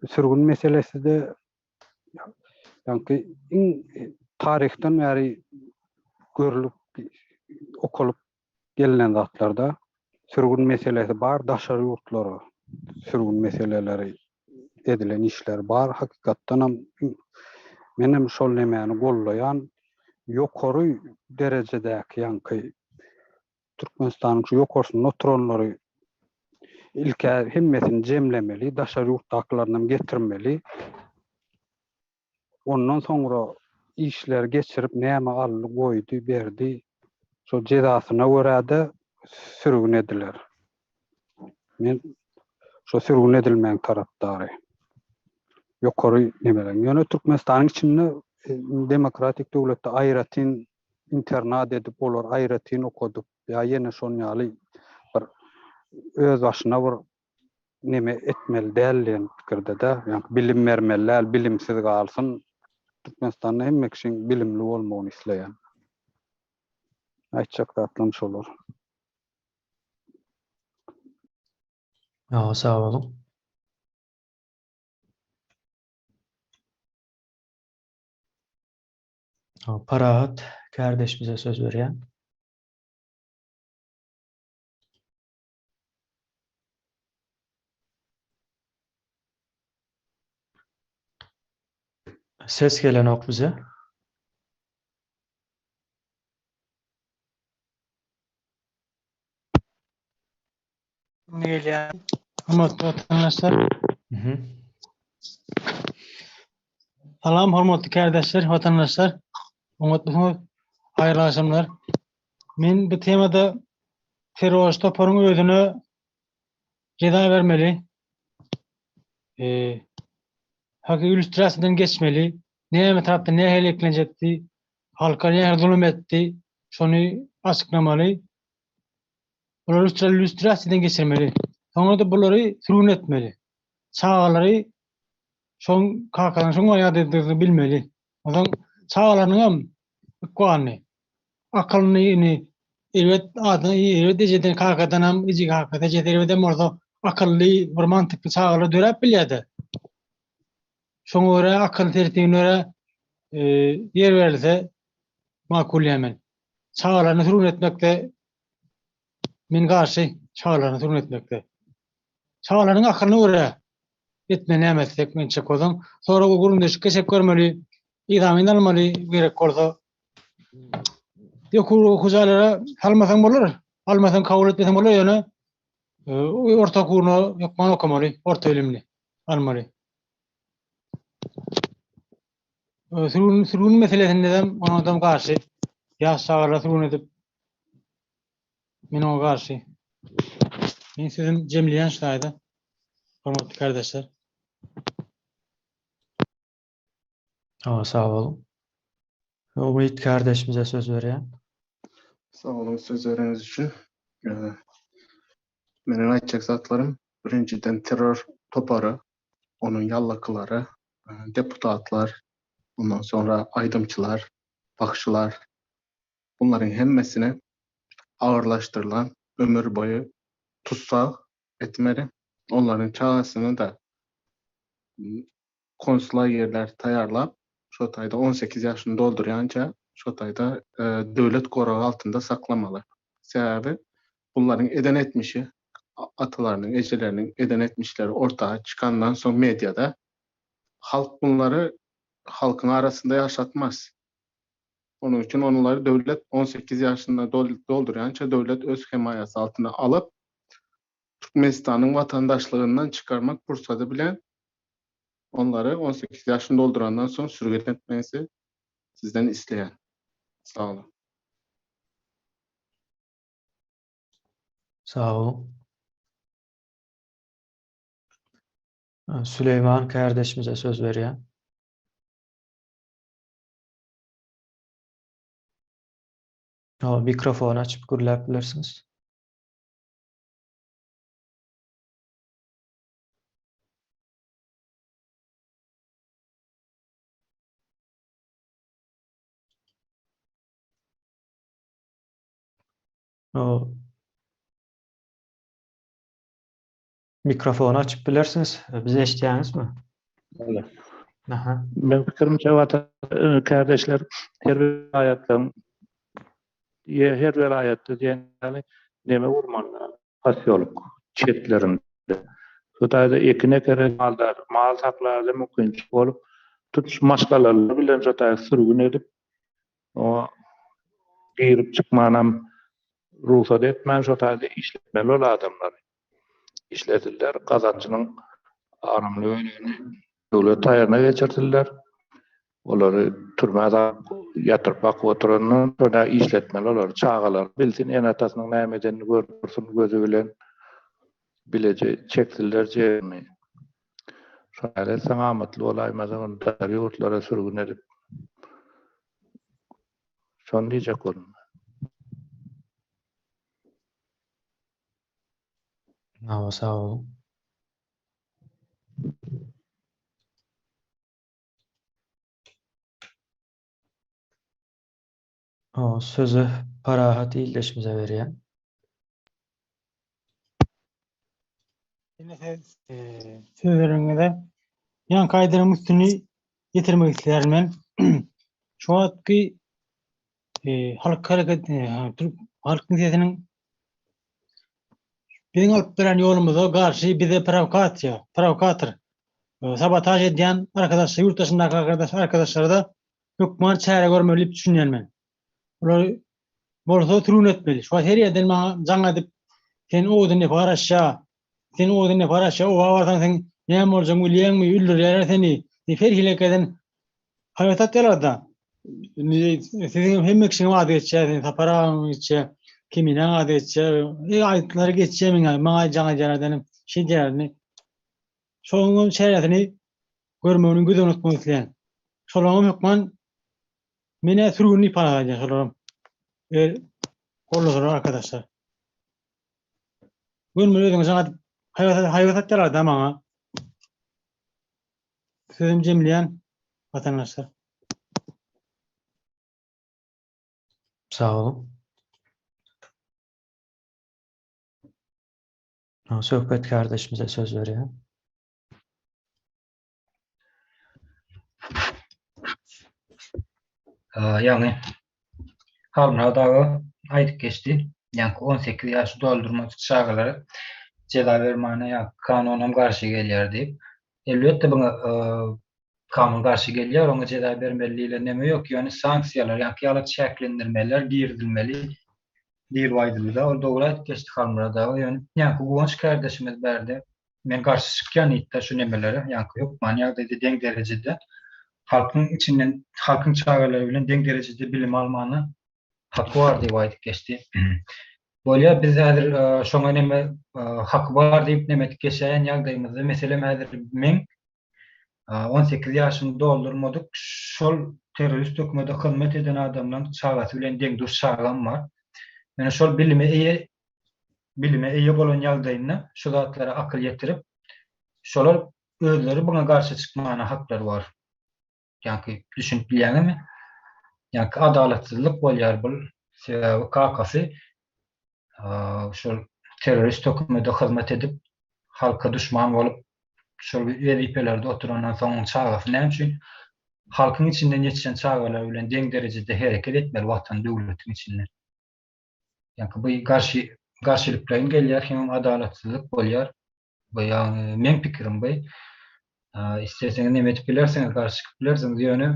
Sürgün meselesi-de ýaňky iň taryhdan bäri görlüp, okalyp gelnen zatlarda sürgün meselesi bar daşary ýurtlara sürgün meseleleri edilen işler bar hakykatdanam menem şol nemäni gollaýan ýokary derejedäki ýaňky Türkmenistanyň şu ýokarsynda oturanlary ilkä hemmesini jemlemeli daşary ýurtdakylarynam getirmeli Ondan soňra işleri geçirip näme aldy goýdy berdi şo jezasyna görä-de sürgün ediler. Men şo sürgün edilmegiň tarapdary. Ýokary nemeleň. Ýöne Türkmenistanyň içinde demokratik döwletde aýratyn internat edip olary aýratyn okadyp ýa ýene şon ýaly bir özbaşyna bir neme etmeli däl diýen pikirdede, ýagny bilim bermeli däl, bilimsiz galsyn. Türkmenistanda hemme kişiň bilimli bolmagyny isleýän. Aýtjak zatlarym şolar.
Ýa sag boluň. Parahat kärdeşimize söz berýän. Ses gelenok bize.
Indi gelýär. Hormatly watandaşlar. Salam hormatly kärdeşler, watandaşlar. Oňatmysyňyz? Haýyrly agşamlar. Men bu temada terrorçy toparyň özüne jeza bermeli. Eee haky illýustrasiýadan geçmeli. Näme tarapdan nähili eklenjekdi, halka nähili zulum etdi, şony açyklamaly. Bulary illýustrasiýadan geçirmeli. Soňra-da bulary sürgün etmeli. Çagalary şoň kakasynyň şoň ýagdaýdadygyny bilmeli. Onsoň çagalarynyň hem ykbalyny, akylyny indi erbet adam, erbet ejeden, kakadan hem, eje kakasy, ejesi erbedem bolsa, akylly, bir mantykly çagalar döräp bilýär-de. Şoňa görä, akyl tertibine görä ýer berilse makul diýýän men. Çagalaryny sürgün etmekde men garşy, çagalaryny sürgün etmekde. Çagalaryň akylyna görä etmeli näme etsek men çek bolsaň, soraga gürrüňdeşlik geçirip görmeli, yzamyn almaly gerek bolsa. Ýokary okuw jaýlara salmasaň bolar, almasaň kabul etmeseň bolar ýöne orta okuwyna hökman okamaly, orta bilimli almaly. Sürgün, sürgün meselesinde hem oňadam garşy. Ýaş çagalar sürgün edip men oňa garşy. Men sözüm jemleýän şu taýda. Hormatly kardeşler.
Hawa, sag boluň. Umyt kardeşimize söz berýän.
Sag boluň söz bereniňiz üçin. Meniň aýtjak zatlarym birinjiden terror topary, onuň ýallakylary, deputatlar, ondan soňra aýdymçylar, bagşylar bunlaryň hemmesini agyrlaşdyrylan ömür boýu tussag etmeli. Onlaryň çagasyny-da konslagerler taýýarlap, şo taýda 18 ýaşyny doldurýança şo taýda döwlet goragy altynda saklamaly. Sebäbi bunlaryň eden etmişi, atalarynyň, ejeleriniň eden etmişleri orta çykandan soň mediada halk bunlary halkyň arasynda ýaşatmaz. Onuň üçin onlary döwlet 18 ýaşyny doldurýança döwlet öz hemaýasy altyna alyp, Türkmenistanyň watandaşlygyndan çykarmak pursady bilen onlary 18 ýaşyny doldurandan soň sürgün etmesi. Sizden isleýän. Sag boluň.
Sag boluň. Süleýman kärdeşimize söz berýän. Mikrofony açyp gürläp bilersiňiz. Mikrofony açyp bilersiňiz. Bizi eşidýäňizmi? Aha.
Men pikirimçe watan e, kardeşler her welaýatlaryň her welaýatda diýen ýaly neme gurmaly posýoluk çetlerinde. Şu taýda ekin ekere maldar, mal saklarda mümkinçilik bolup, tutuş maşgalalar bilen şu taýda sürgün edip, oňa girip çykmanam rugsat etmän şo taýda işletmeli ol adamlary. Işlesinler, gazanjynyň agramly bölegini döwlet haýryna geçirsinler. Olary türmä salyp ýatyryp bakyp oturandan şonda işletmeli olary. Çagalar bilsin ene-atasynyň näme edenini görüp dursun gözi bilen. Bileje çeksinler jebrini. Şoňa etseň amatly bolaýmasa ony daşary ýurtlara sürgün edip şony diýjek boldum.
Hawa sag boluň. Sözi Parahat ildeşimize berýän.
Ine siz söz bereniňize ýaňky aýdanyň üstüni ýetirmek isleýärin men. Şu wagtky halk hereket türk halkyň sesiniň biziň alyp beren ýolumyza garşy bize prowokasiýa, prowokator, sabotaž edýän arkadaşlar, ýurt daşyndaky arkadaş arkadaşlara-da hökman çäre görmeli diýip düşünýän men. Olary bolsa sürgün etmeli. Şu wagt her ýerden maňa jaň edip, sen Owadan nepe garaşýa, sen Owadan nepe garaşýa, oba barsaň sen näme boljagyňy bilýäňmi, öldürýärler seni diýip her hili herkeden haýbat atýarlar-da. Indi siziň hem hemme kişiň ady geçýär, sen Sapar agaň geçýär, Keminäň ady geçýär, e, aýtlary geçýär meň, maňa jaň edýärler, şeý diýýärler. Indi şonuň çäresini görmegini göz öňünde tutmak isleýän. Şolaryň hökman men-ä sürgün diýip hasap edýän şolaram. Eger gollasalar arkadaşlar. Görmeli özüňe jaň edip haýbat haýbat atýarlar-da maňa. Sözüm jemleýän watandaşlar.
Sag boluň. Söhbet kardeşimize söz berýän.
Ýagny Halmyrat aga aýdyp geçdi. Ýaňky 18 ýaşy doldurmadyk çagalara jeza bermäne ýa kanunam garşy gelýär diýip. Elbetde buňa kanun garşy gelýär, oňa jeza bermeli diýlen neme ýok, ýöne sanksiýalar, ýaňky ýaly çäklendirmeler girizilmeli diýlip aýdyldy-da. Ol dogry aýdyp geçdi Halmyrat aga. Ýöne ýaňky Guwanç kärdeşimiz bärde Men garşy çykýan diýipdir şu nemelere, ýaňky hökmany ýagdaýda deň derejede halkyň içinden halkyň çagalary bilen deň derejede bilim almana haky bar diýip aýdyp geçdi. Bolýar biz häzir şoňa neme haky bar diýip neme edip geçäýen ýagdaýymyzda meselem häzir meň 18 ýaşyny doldurmadyk şol terrorist hökümete hyzmat eden adamlaň çagasy bilen deň-duş çagam bar. Ýöne şol bilime eýe bilime eýe bolan ýagdaýynda şu zatlara akyl ýetirip, şolar özleri buňa garşy çykmana haklary bar. Ýaňky düşünip bilýäňizmi? Ýaňky adalatsyzlyk bolýar bul. Sebäbi kakasy şol terrorist hökümede hyzmat edip, halka duşman bolup, şol wezipelerde oturandan soň oň çagasy näme üçin halkyň içinden ýetişen çagalar bilen deň derejede hereket etmeli watan döwletiň içinde? Ýaňky bu garşy garşylyklaýyn gelýär hemem adalatsyzlyk bolýar. Bu ýagny meň pikirim bu. Isleseňiz neme edip bilersiňiz, garşy çykyp bilersiňiz, ýöne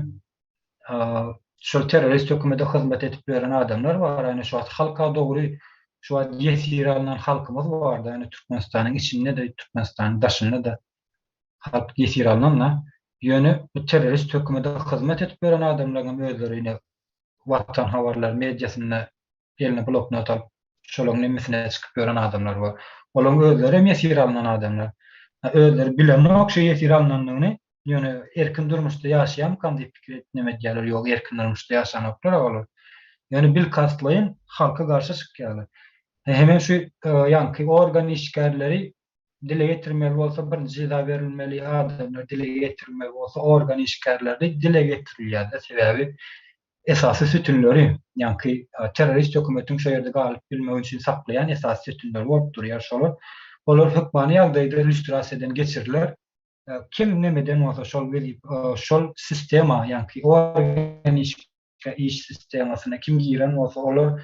şol terrorist hökümete hyzmat edip ýören adamlar bar. Ýani şu wagt halka dogry şu wagt ýesir alnan halkymyz barda, ýani Türkmenistanyň içinde-de, Türkmenistanyň daşynda-da halk ýesir alnan-da. Ýöne bu terrorist hökümete hyzmat edip ýören adamlaryň hem özleri ine Watan habarlar mediasynda eline bloknot alyp şolaryň nemesine çykyp ýören adamlar bar. Olaryň özleri hem ýesir alnan adamlar. Özleri bilenok şu ýesir alnandygyny, ýöne erkin durmuşda ýaşaýarmykam diýip pikir edip neme edýärler, ýok erkin durmuşda ýaşanoklar olar. Ýöne bilkastlaýyn halka garşy çykýarlar. Hemem şu ýaňky organ işgärleri dile getirmeli bolsa birinji jeza berilmeli adamlar dile getirilmeli bolsa organ işgärleri dile getirilýär-de sebäbi esasy sütünleri ýaňky terrorist hökümetiň şo ýerde galyp bilmegi üçin saklaýan esasy sütünleri bolup durýar şolar. Olar hökmany ýagdaýda lýustrasiýadan geçiriler. Kim nemeden bolsa şol wezip şol sistema ýaňky organ iş sistemasyna kim giren bolsa olar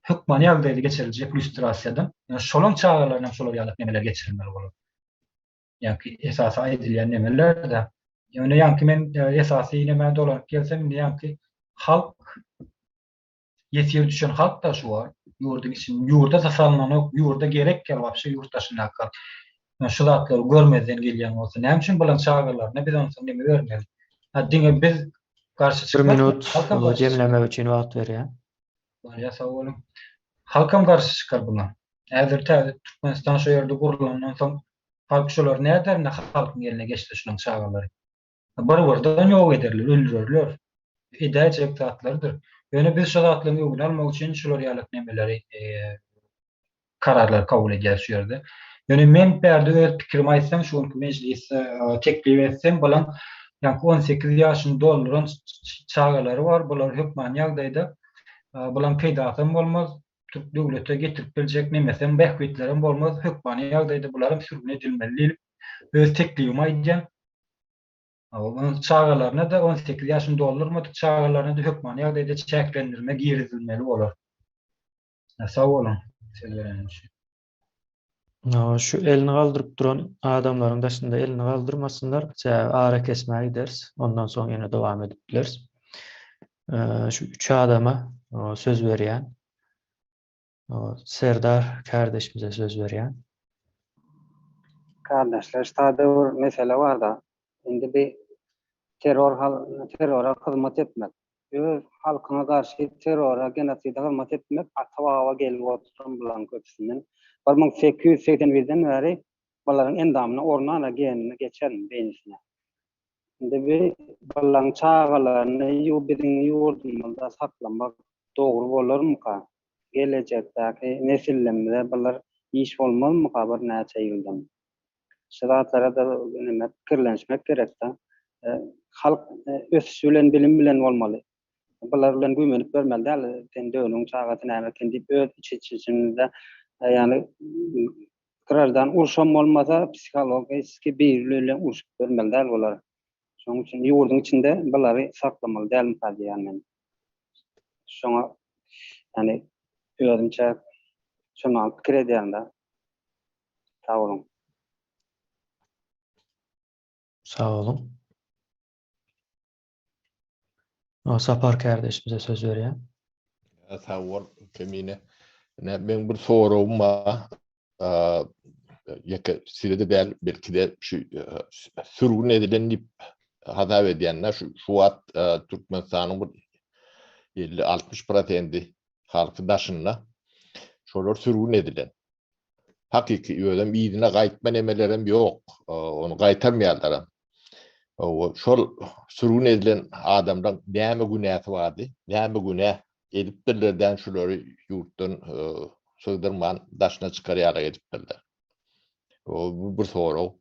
hökmany ýagdaýda geçiriljek lýustrasiýadan. Şolaň çagalaryna hem şolar ýaly nemeler geçirilmeli bolar. Ýaňky esasy aýdylýan nemeler-de. Ýöne ýaňky men esasy nemä dolanyp gelsem, indi ýaňky halk ýesir düşen halk-da şu wagt ýurduň içinde, ýurda-da salnanok, ýurda gerek ýaly wapşe ýurt daşyndaky halk. Şu zatlary görmezden gelýän bolsa, näme üçin bulaň çagalaryna biz onsoň neme bermeli? Ha diňe biz garşy
Bir
çykmak,
minut
halkam garşy çykar.
jemlemek üçin wagt berýän.
Bolýar, sag boluň. Halkam garşy çykar buna. Häzir täze Türkmenistan şo ýerde gurulandan soň halk şolary näder indi halkyň eline geçse şulaň çagalary. Bir-birden ýok ederler, öldürerler. Edäýjek zatlarydyr. Ýöne biz şo zatlaryň öňüni almak üçin şular ýaly nemeleri kararlary kabul edýäris şu ýerde. Ýöne men bärde öz pikirimi aýtsam, şu günki mejlisde teklip etsem, bulaň ýaňky 18 ýaşyny dolduran çagalary bar, bular hökmany ýagdaýda bulaň peýdasam bolmaz, türk döwlete getirip biljek nemesem, bähbitlerem bolmaz, hökmany ýagdaýda bularam sürgün edilmeli diýlip, öz teklibimi aýdýan. Onuň çagalaryna-da, 18 ýaşyny doldurmadyk çagalaryna-da hökmany ýagdaýda çäklendirme girizilmeli bolar. Sag boluň, söz bereniňiz üçin.
Şu elini galdyryp duran adamlaryň daşynda elini galdyrmasynlar, sebäbi arakesmä gideris, ondan soň ýene dowam edip bileris. Şu üç adama söz berýän. Serdar kardeşimize söz berýän.
Kardeşler, ştada bir mesele bar-da. Indi bir terror terrora hyzmat etmek. Öz halkyňa garşy terrora, genoside hyzmat etmek ata-baba gelip oturan bularyň köpüsinden. 1881-den bäri bularyň endamyna ornana genine geçen beýnisine. Indi bi bularyň çagalaryny ýu biziň ýurdumyzda saklamak dogry bolarmyka? Gelejekdäki nesillerimize bular iş bolmazmyka birnäçe ýyldan? Şu zatlara-da neme pikirlenişmek gerekde. Halk ösüş bilen bilim bilen bolmaly. Bular bilen güýmenip görmeli däl. Sen döwlüň çagasy näme eken diýip öz iç içimizde ýagny graždan urşam bolmasa psihologiski biri bilen urşup görmeli däl bular. Şonuň üçin ýurduň içinde bulary saklamaly dälmika diýýän men. Şoňa ýagny özümçe şony pikir edýän-de. Sag boluň.
Sag boluň. Sapar kardeşimize söz berýän.
Sag bol, Kemine. Ne, meň bir soragym bar. Ýeke size-de däl, belki-de şu sürgün edilen diýip hasap edýänler şu şu wagt Türkmenistanyň bir 50-60 prosendi halky daşynda. Şolar sürgün edilen. Hakyky özem yzyna gaýtma nemelerem ýok. Ony gaýtarmaýarlaram. Şol sürgün edilen adamlaryň näme günäsi bardy? Näme günä edipdirler dän şulary ýurtdan sygdyrman daşyna çykarýarlar edipdirler. Bu bir sorag.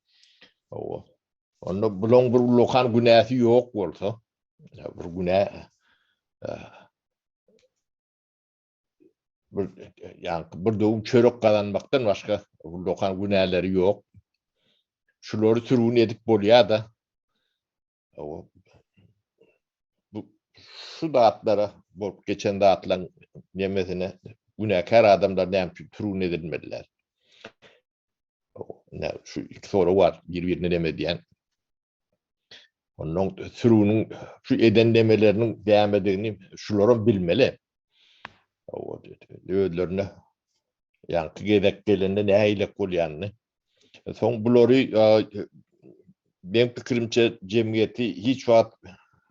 Onda bulaň bir ullakan günäsi ýok bolsa, bir günä bir ýaňky bir döwüm çörek gazanmakdan başga ullakan günäleri ýok. Şulary sürgün edip bolýar-da. Bu şu zatlara bolup geçen zatlaryň nemesine günäkär adamlar näme üçin sürgün edilmeliler? Ne şu iki sorag bar, bir-birine neme edýän. Ondan sürgüniň şu eden demeleriniň dämedigini şularam bilmeli. Özlerine ýaňky gezek gelende nähilek bolýanyny. Soň bulary. Meň pikirimçe jemgyýeti hiç wagt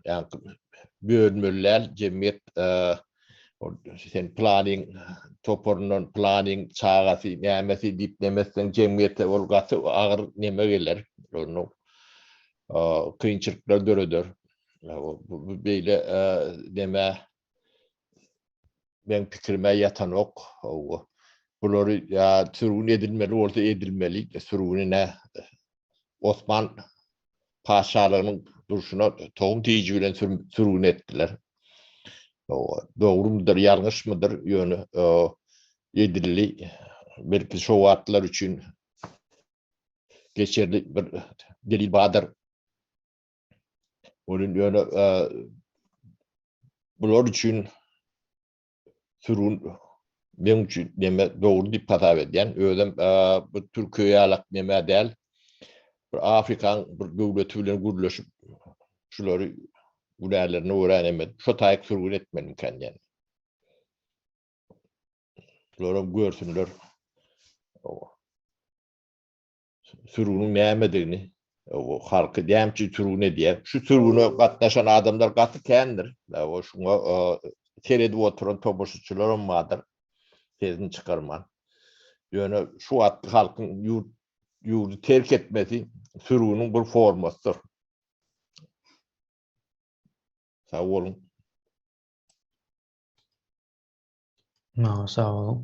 ýa-ni bölmeli däl. Jemgyýet sen planyň toparyndan planyň çagasy nämesi diýip neme etseň jemgyýete ol gaty agyr neme geler. Onu kynçylyklar döreder. Bu beýle neme meň pikirime ýatanok. Hawa. Bulary ýa sürgün edilmeli bolsa edilmeli. Sürgüni nä Osman patyşalygynyň durşuna tohum tiji bilen sürgün etdiler. Hawa, dogrumydyr, ýalňyşmydyr, ýöne edildi. Belki şo wagtlar üçin geçerli bir delil bardyr. Onuň ýöne bular üçin sürgün meň üçin neme dogry diýip hasap edýän. Özem bu Türkiýe ýalak neme däl. Bir Afrikaň bir döwleti bilen gürleşip şulary günälerine görä neme şo taýyk sürgün etmelimikä diýen. Bularam görsünler. Sürgüniň nämedigini, halky näme üçin sürgün edýär. Şu sürgüne gatnaşan adamlar gaty kändir. Şuňa seredip oturan tomaşaçylaram bardyr, sesini çykarman. Ýöne şu wagtky halkyň ýurt ýurdy terk etmesi sürgüniň bir formasydyr. Sag boluň.
Sag boluň.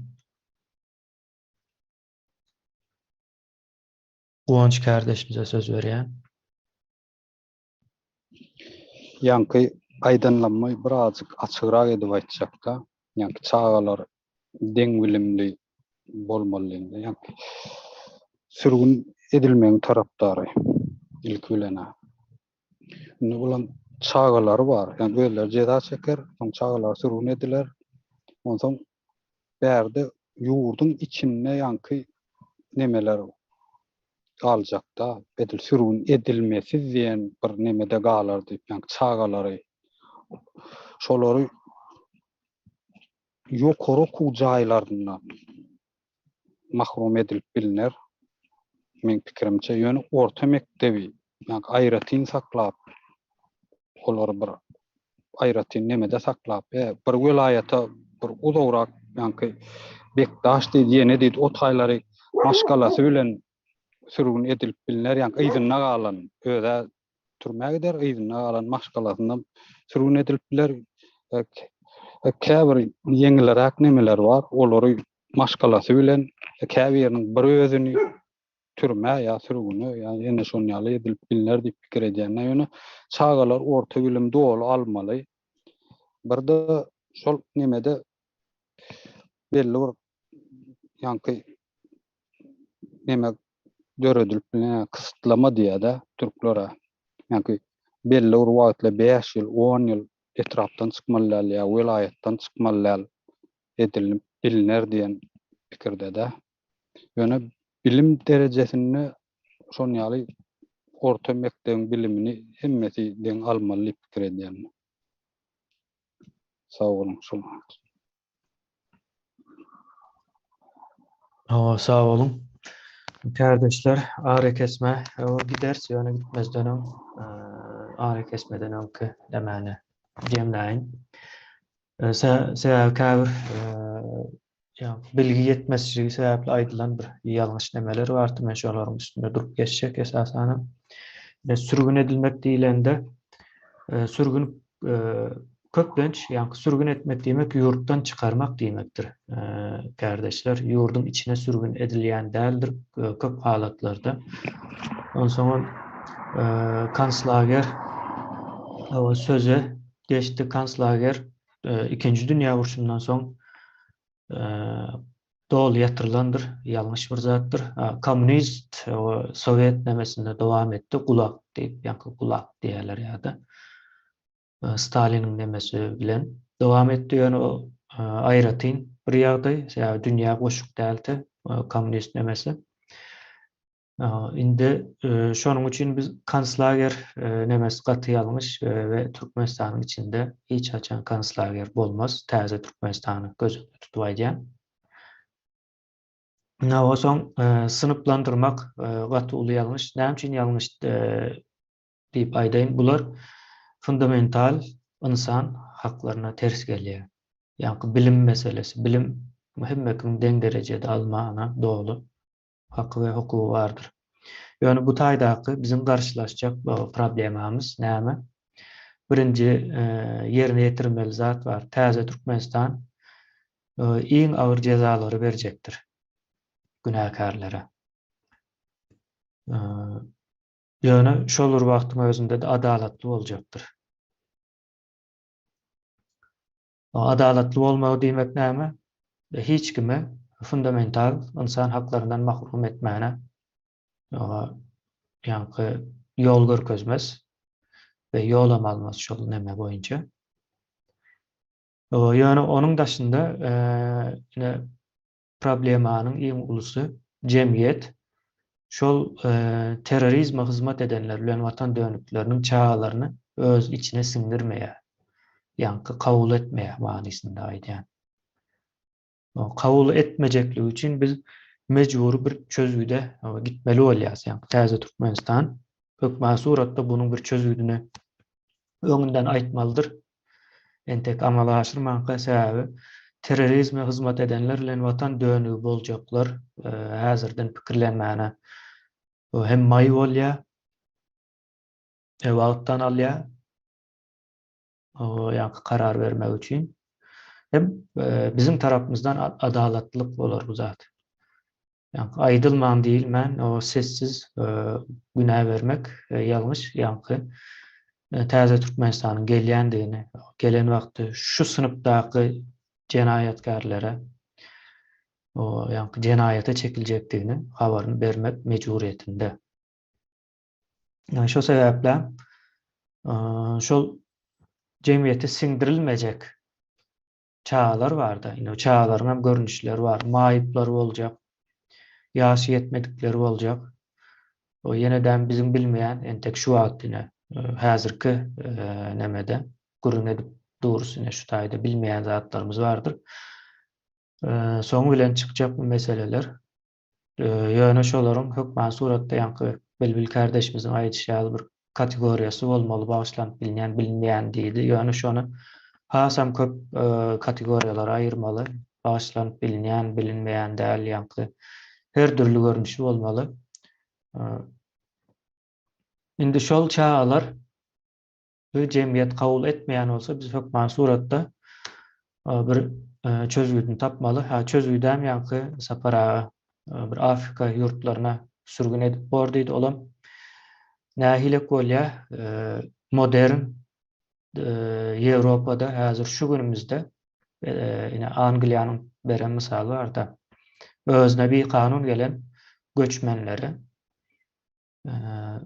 Guwanç kärdeşimize söz berýän.
Ýaňky aýdanlammy birazjyk açygrak edip aýtjakda. Ýaňky çagalar deň bilimli bolmaly diýende, ýaňky sürgün edilmegiň tarapdary ilki bilen-ä. Indi bulan çagalary bar, ýagny özleri jeza çeker, soň çagalary sürgün ediler. Onsoň bärde ýurduň içinde ýaňky nemeler galjakda, edil sürgün edilmesiz diýen bir nemede galar diýip, ýaňky çagalary şolary ýokary okuw jaýlaryndan mahrum edilip bilner, meň pikirimçe. Ýöne orta mekdebi ýaňky aýratyn saklap, olary bir aýratyn nemede saklap, e, bir welaýata bir uzagrak ýaňky Bekdaş diýdi, ýene diýdi, o taýlary maşgalasy bilen sürgün edilip bilner, ýaňky yzynda galan, öz-ä türmä gider, yzynda galan maşgalasyndan sürgün edilip biler. Käbir ýeňilräk nemeler bar, olary maşgalasy bilen, käbiriniň bir özüni türmä ýa sürgüne ýa ýene şon ýaly edilip bilner diýip pikir edýän. Ýöne çagalar orta bilim doly almaly. Bir-de şol nemede belli bir ýaňky neme döredilip bilner, kystlama diýýär-de türklere. Ýaňky belli bir wagtla 5 ýyl, 10 ýyl etrapdan çykmaly däl ýa welaýatdan çykmaly däl edilip bilner diýen pikirdede. Ýöne bilim derejesinde şon ýaly orta mekdebiň bilimini hemmesi deň almaly diýip pikir edýän. Sag boluň şol.
Hawa, sag boluň. Kärdeşler, arakesme gideris, ýöne gitmezden öň arakesmeden öňki nämäni jemläýin. Sebäbi käbir bilgi ýetmezçiligi sebäpli aýdylan bir ýalňyş nemeler bardy. Men şolaryň üstünde durup geçjek esasanam. Sürgün edilmek diýlende, sürgün köplenç, ýagny sürgün etmek diýmek ýurtdan çykarmak diýmekdir. Kärdeşler, ýurduň içine sürgün edilýän däldir köp halatlarda. Onsoňam konslager söze geçdi konslager Ikinji dünýä urşundan soň doly ýatyrylandyr, ýalňyş bir zatdyr. Kommunist we sowet nemesinde dowam etdi, gulag diýip, ýaňky gulag diýýärler ýa-da Staliniň nemesi bilen dowam etdi, ýöne o aýratyn bir ýagdaý, sebäbi dünýä goşuk däldi kommunist nemesi. Indi şonuň üçin biz konslager nemesi gaty ýalňyş we Türkmenistanyň içinde hiç haçan konslager bolmaz. Täze Türkmenistany göz öňünde tutup aýdýan. Hawa, soň synplandyrmak gaty uly ýalňyş. Näme üçin ýalňyş diýip aýdaýyn? Bular fundamental ynsan haklaryna ters gelýär. Ýaňky bilim meselesi, bilim hemme kimiň deň derejede almagyna doly haky we hukugy bardyr. Ýöne bu taýdaky biziň garşylaşjak problemamyz näme? Birinji ýerine ýetirmeli zat bar. Täze Türkmenistan iň agyr jezalary berjekdir günäkärlere. Ýöne şol bir wagtyň özünde-de adalatly boljakdyr. Adalatly bolmagy diýmek näme? Hiç kimi fundamental ynsan haklaryndan mahrum etmäne ýaňky ýol görkezmez we ýolam almaz şol neme boýunça. Ýöne onuň daşynda ine problemanyň iň ulusy jemgyýet şol terrorizme hyzmat edenler bilen watan dönükleriniň çagalaryny öz içine siňdirmeýär. Ýaňky kabul etmeýär manysynda aýdýan. Kabul etmejekligi üçin biz mejbury bir çözgüde gitmeli bolýarys. Ýaňky täze Türkmenistan hökman suratda bunuň bir çözgüdini öňünden aýtmalydyr. Entek amala aşyrmanka sebäbi terrorizme hyzmat edenler bilen watan dönügi boljaklar häzirden pikirlenmäne hem maý bolýar, wagtdan alýar ýaňky karar bermek üçin. Hem biziň tarapymyzdan adalatlylyk bolar bu zat. Ýaňky aýdylman diýilmän o sessiz günä bermek ýalňyş. Ýaňky täze Türkmenistanyň gelýändigini, gelen wagty şu synpdaky jenaýatkärlere o ýaňky jenaýata çekiljekdigini habaryny bermek mejburyýetinde. Şo sebäple şol jemgyýete siňdirilmejek çagalar barda. Indi çagalaryň hem görnüşleri bar. Maýyplar boljak, ýaşy ýetmedikleri boljak. O ýene-de biziň bilmeýän entek şu wagt ine häzirki nemede gürrüň edip durus ine şu taýda bilmeýän zatlarymyz bardyr. Soňy bilen çykjak bu meseleler. Ýöne şolaryň hökmany suratda ýaňky Bilbil kärdeşimiziň aýdyşy ýaly bir kategoriýasy bolmaly bagyşlanyp bilinýän, bilinmeýän diýdi. Ýöne şony hasam köp kategoriýalara aýyrmaly. Bagyşlanyp bilinýän, bilinmeýän däl ýaňky her dürli görnüşi bolmaly. Indi şol çagalar bu jemgyýet kabul etmeýän bolsa biz hökmany suratda bir çözgüdini tapmaly. Ha çözgüdem ýaňky Sapar aga bir Afrika ýurtlaryna sürgün edip bor diýdi. Olam nähilek bolýar? Modern Ýewropada häzir şu günümizde ine Angliýanyň beren mysaly barda. Özüne bikanun gelen göçmenleri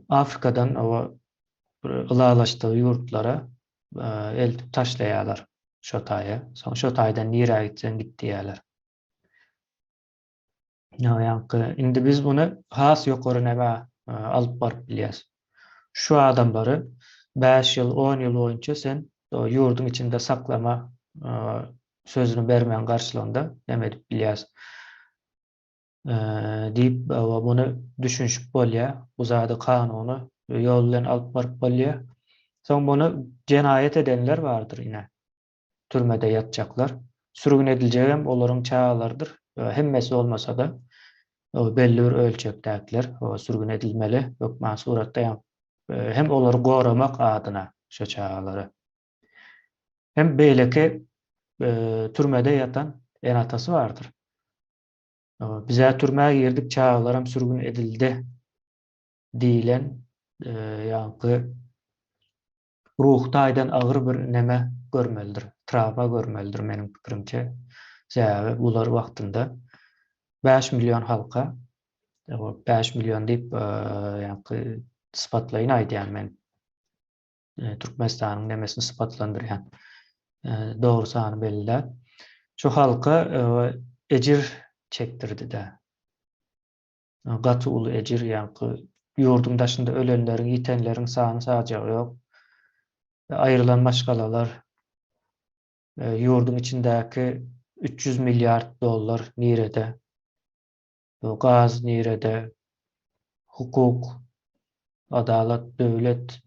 Afrikadan oba bir ylalaşdygy ýurtlara eltip taşlaýarlar şo taýa. Soň şo taýdan nirä gitseň git diýýärler. Ýaňky indi biz muny has ýokary nämä alyp baryp bilýäs. Şu adamlary 5 ýyl, 10 ýyl boýunça sen ýurduň içinde saklama sözüni bermegiň garşylygynda näme edip bilýäs. Diýip, muny düşünişip bolýar. Bu zady kanuny ýol bilen alyp baryp bolýar. Soň muny jenaýat edenler bardyr ine. Türmede ýatjaklar. Sürgün ediljegem olaryň çagalarydyr. Hemmesi bolmasa-da, belli bir ölçegdäkiler sürgün edilmeli hökman suratda hem olary goramak adyna şo çagalary. Hem beýleki türmede ýatan ene-atasy bardyr. Bizä türmä girdik, çagalaram sürgün edildi diýlen ýaňky ruhy taýdan agyr bir neme görmelidir, trawma görmelidir meniň pikirimçe. Sebäbi bular wagtynda 5 million halka, 5 million diýip ýaňky sypatlaýyn aýdýan men. Türkmenistanyň nemesini sypatlandyrýan dogry sany belli däl. Şu halka ejir çekdirdi-de. Gaty uly ejir, ýaňky ýurduň daşynda ölenleriň, ýitenleriň sany sajagy ýok. Aýrylan maşgalalar, ýurduň içindäki 300 milliard dollar nirede? Gaz nirede? Hukuk, adalat, döwlet,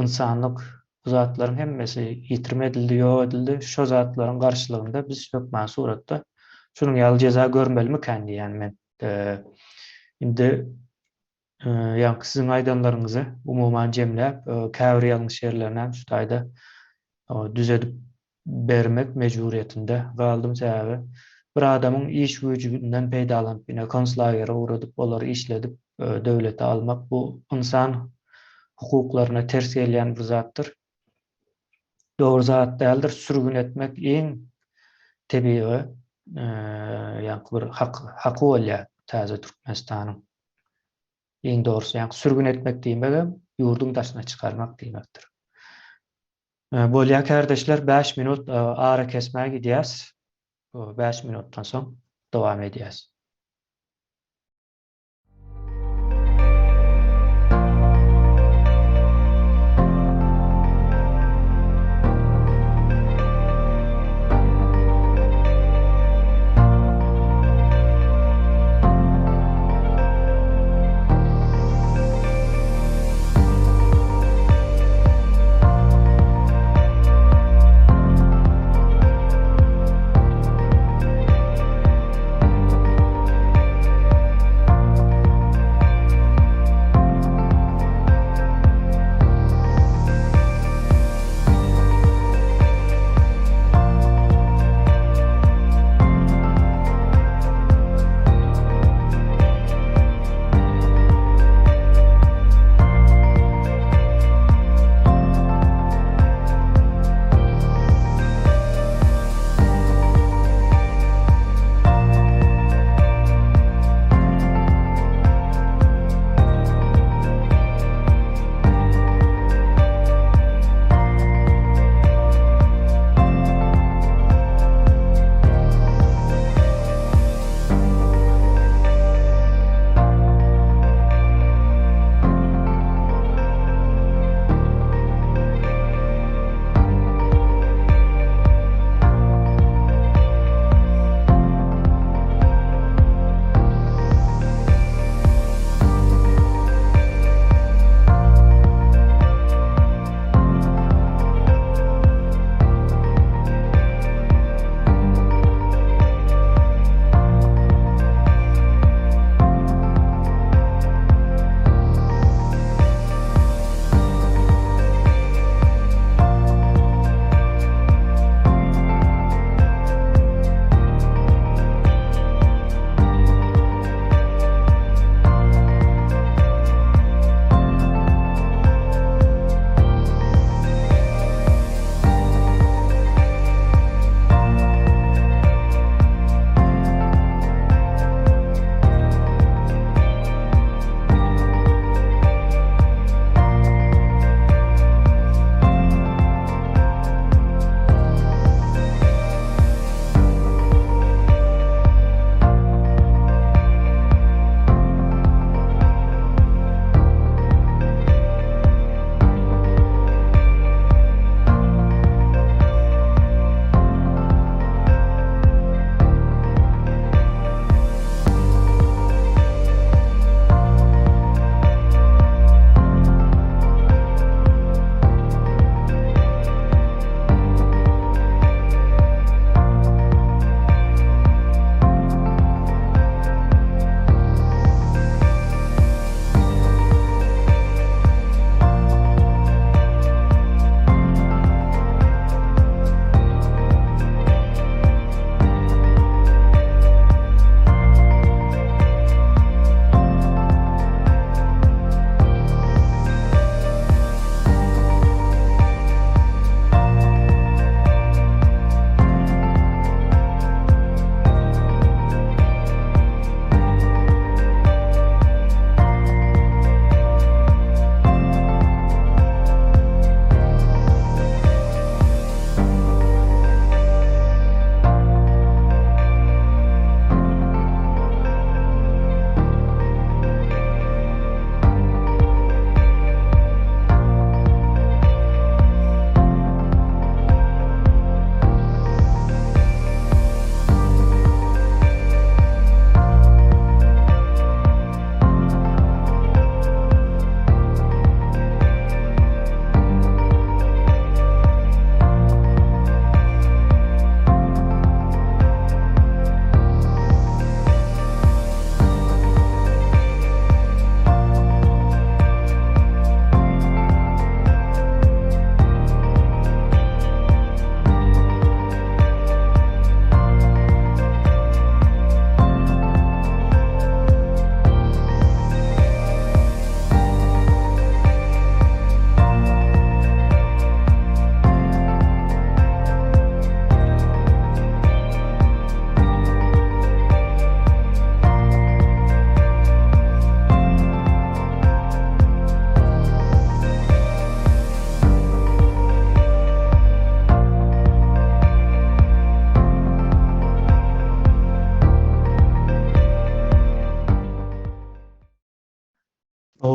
ynsanlyk bu zatlaryň hemmesi ýitirim edildi, ýok edildi. Şo zatlaryň garşylygynda biz hökmany suratda şunuň ýaly jeza görmelimikän diýýän men. Indi ýaňky siziň aýdanlaryňyzy umuman jemläp, käbir ýalňyş ýerlerini hem şu taýda düzedip bermek mejburyýetinde galdym. Sebäbi bir adamyň iş güýjünden peýdalanyp, ine konslagere ugradyp, olary işledip, döwlete almak bu ynsan hukuklaryna ters gelýän bir zatdyr. Dogry zat däldir. Sürgün etmek iň tebigy ýaňky bir hak haky bolýar täze Türkmenistanyň. Iň dogrusy ýaňky sürgün etmek diýmegem ýurduň daşyna çykarmak diýmekdir. Bolýar kärdeşler 5 minut ara kesmä gidýäs. 5 minutdan soň dowam edýäs.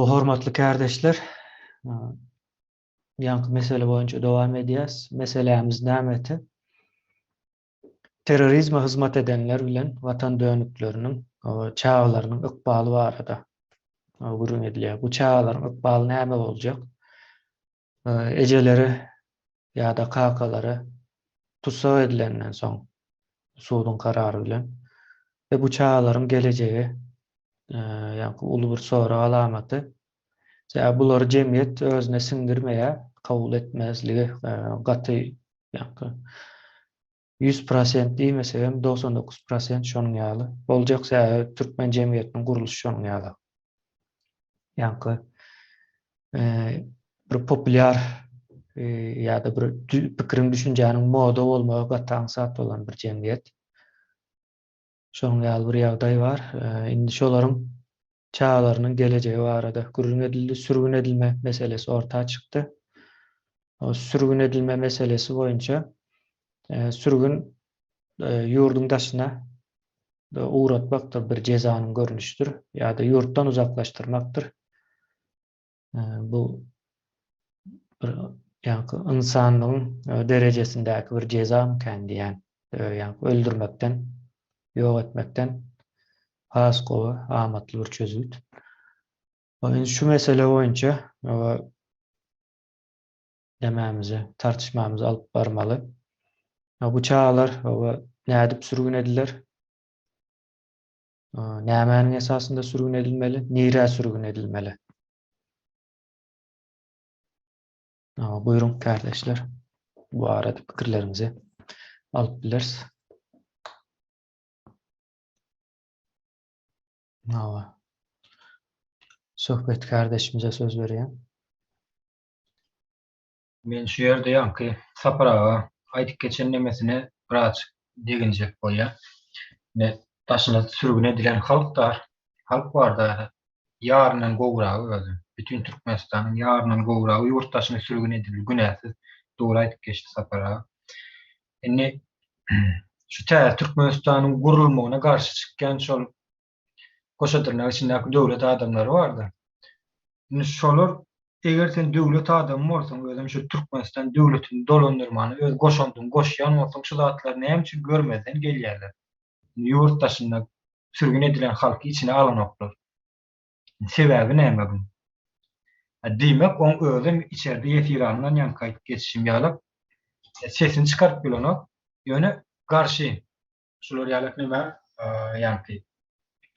Hormatly kärdeşler, ýaňky mesele boýunça dowam edýäs. Meselämiz nämeti? Terrorizme hyzmat edenler bilen watan dönükleriniň çagalarynyň ykbaly barada gürrüň edilýär. Bu çagalaryň ykbaly näme boljak? Ejeleri ýa-da kakalary tussag edilenden soň suduň karary bilen we bu çagalaryň gelejegi ýaňky uly bir sorag alamaty. Sebäbi bulary jemgyýet özüne siňdirmeýär, kabul etmezligi gaty ýaňky 100% diýmesegem 99% şonuň ýaly boljak sebäbi türkmen jemgyýetiniň gurluşy şonuň ýaly. Ýaňky bir populýar ýa-da bir pikiriň düşünjäniň moda bolmagy gaty aňsat bolan bir jemgyýet. Şonuň ýaly bir ýagdaý bar. Indi şolaryň çagalarynyň gelejegi barada gürrüň edildi, sürgün edilme meselesi orta çykdy. O sürgün edilme meselesi boýunça sürgün ýurduň daşyna ugratmakdyr, bir jezanyň görnüşidir ýa-da ýurtdan uzaklaşdyrmakdyr. Bu bir ýaňky ynsanlygyň derejesindäki bir jezamykan diýýän, ýaňky öldürmekden, ýok etmekden has gowy, amatly bir çözgüt. Indi şu mesele boýunça nämämizi, tartyşmamyzy alyp barmaly. Bu çagalar nädip sürgün ediler? Nämäniň esasynda sürgün edilmeli? Nirä sürgün edilmeli? Buýruň kärdeşler. Bu arada pikirleriňizi alyp bileris. Hawa. Söhbet kardeşimize söz berýän.
Men şu ýerde ýaňky Sapar aga aýdyp geçen nemesine birazjyk deginjek bolýan. Ine, daşyna sürgün edilen halk bar, halk bar da, ýaryndan gowragy özi. Bütin Türkmenistanyň ýaryndan gowragy ýurt daşyna sürgün edildi, günäsiz. Dogry aýdyp geçdi Sapar aga. Indi şu täze Türkmenistanyň gurulmagyna garşy çykýan şol goşa dyrnak içindäki döwlet adamlary bardy. Indi şolar eger sen döwlet adamy bolsaň, özem şu Türkmenistan döwletini dolandyrmana öz goşandyňy goşýan bolsaň, şu zatlary näme üçin görmezden gelýärler? Indi ýurt daşynda sürgün edilen halky içine alanoklar. Sebäbi näme buň? Diýmek, oň özem içerde ýesir alnan ýaňky aýdyp geçişim ýaly sesini çykaryp bilenok, ýöne garşy şular ýaly näme ýaňky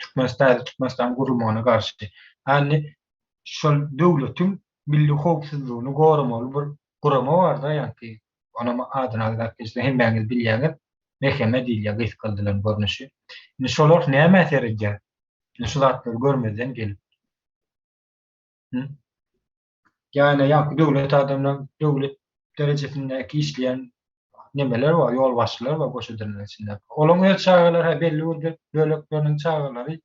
Türkmenistan täze Türkmenistanyň gurulmagyna garşy. Indi şol döwletiň milli howpsuzlygyny goramaly bir gurama bar-da ýaňky onam adyny agzap geçsem hemmäňiz bilýäňiz MHM diýilýär gysgaldylan görnüşi. Indi şolar nämä seredýär? Indi şu zatlary görmezden gelip. Hı? Ýa-da ýaňky döwlet adamlar, döwlet derejesindäki işleýän nemeler bar, ýolbaşçylar bar goşa dyrnak içinde. Olaryň öz çagalary belli bir bölekleriniň çagalary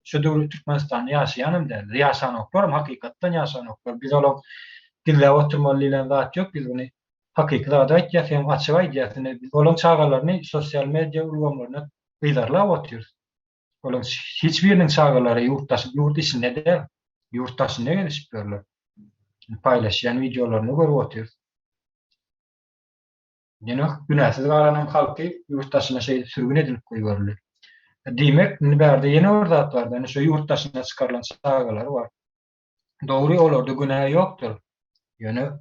şu döwlet Türkmenistanda ýaşaýan hem däldir. Ýaşanoklar hem hakykatdan ýaşanoklar. Biz olar gizläp oturmaly diýlen zat ýok. Biz muny hakyky zady aýtýas hem açyk aýdýas. Indi biz olaryň çagalaryny sosial media ulgamlarynda yzarlap otyrys. Olaryň hiç biriniň çagalary ýurt daşy, ýurt içinde däl, ýurt daşynda gezişip ýörler. Paýlaşýan wideolaryny görüp otyrys. Ýene günäsiz galan hem halky ýurt daşyna şeýdip sürgün edilip goýberildi. Diýmek, indi bärde ýene bir zat bar, ýöne şu ýurt daşyna çykarylan çagalar bar. Dogry, olarda günä ýokdur. Ýöne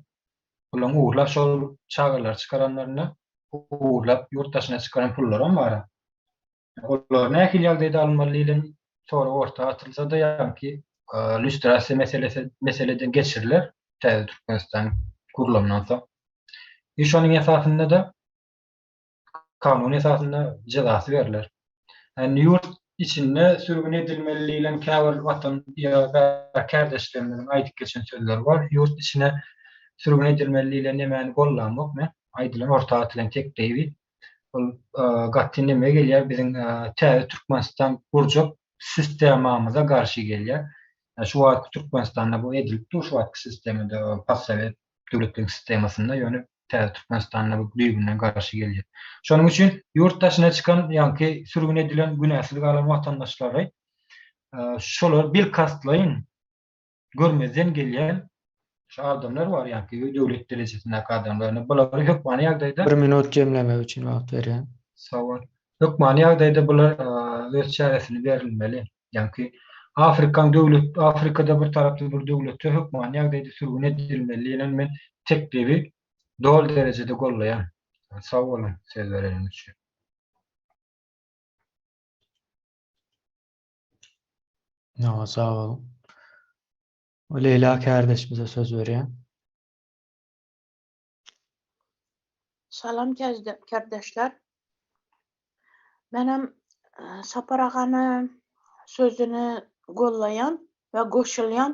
bularyň ogurlap şol çagalary çykaranlarynda ogurlap ýurt daşyna çykaran pullaram bar. Olar nähili ýagdaýda alynmaly diýlen sorag orta atylsa-da, ýaňky lýustrasiýa meselesi meseleden geçiriler täze Türkmenistan gurlandan soň. I şonuň esasynda-da kanun esasynda jezasy berler. Indi ýurt içinde sürgün edilmeli diýlen käbir watan ýa kärdeşlerimiziň aýdyp geçen sözleri bar. Ýurt içine sürgün edilmeli diýlen nemäni gollamok men. Aýdylan orta atylan teklibi. Ol gaty neme gelýär biziň täze Türkmenistan gurjak sistemamyza garşy gelýär. Şu wagtky Türkmenistanda bu edilip dur şu wagtky sistemada postsowet döwletleriň sistemasynda ýöne täze Türkmenistanda bu düýbünden garşy gelýär. Şonuň üçin ýurt daşyna çykan ýaňky sürgün edilen günäsiz galan watandaşlary şolar bilkastlaýyn. görmezden gelýän şu adamlar bar, ýa-ki döwlet derejesindäki adamlar. Indi bulary hökmany ýagdaýda
Bir minut jemlemek üçin wagt berýän.
Sag bol. Hökmany ýagdaýda bular öz çäresini berilmeli. Ýa-ki Afrikaň döwlet Afrikada bir tarapda bir döwletde hökmany ýagdaýda sürgün edilmeli diýen men teklibi doly derejede gollaýan. Sag boluň söz bereniňiz üçin.
Hawa, sag boluň. Leýla kärdeşimize söz berýän.
Salam kärdeşler. Menem Sapar agany sözüni gollaýan we goşulýan.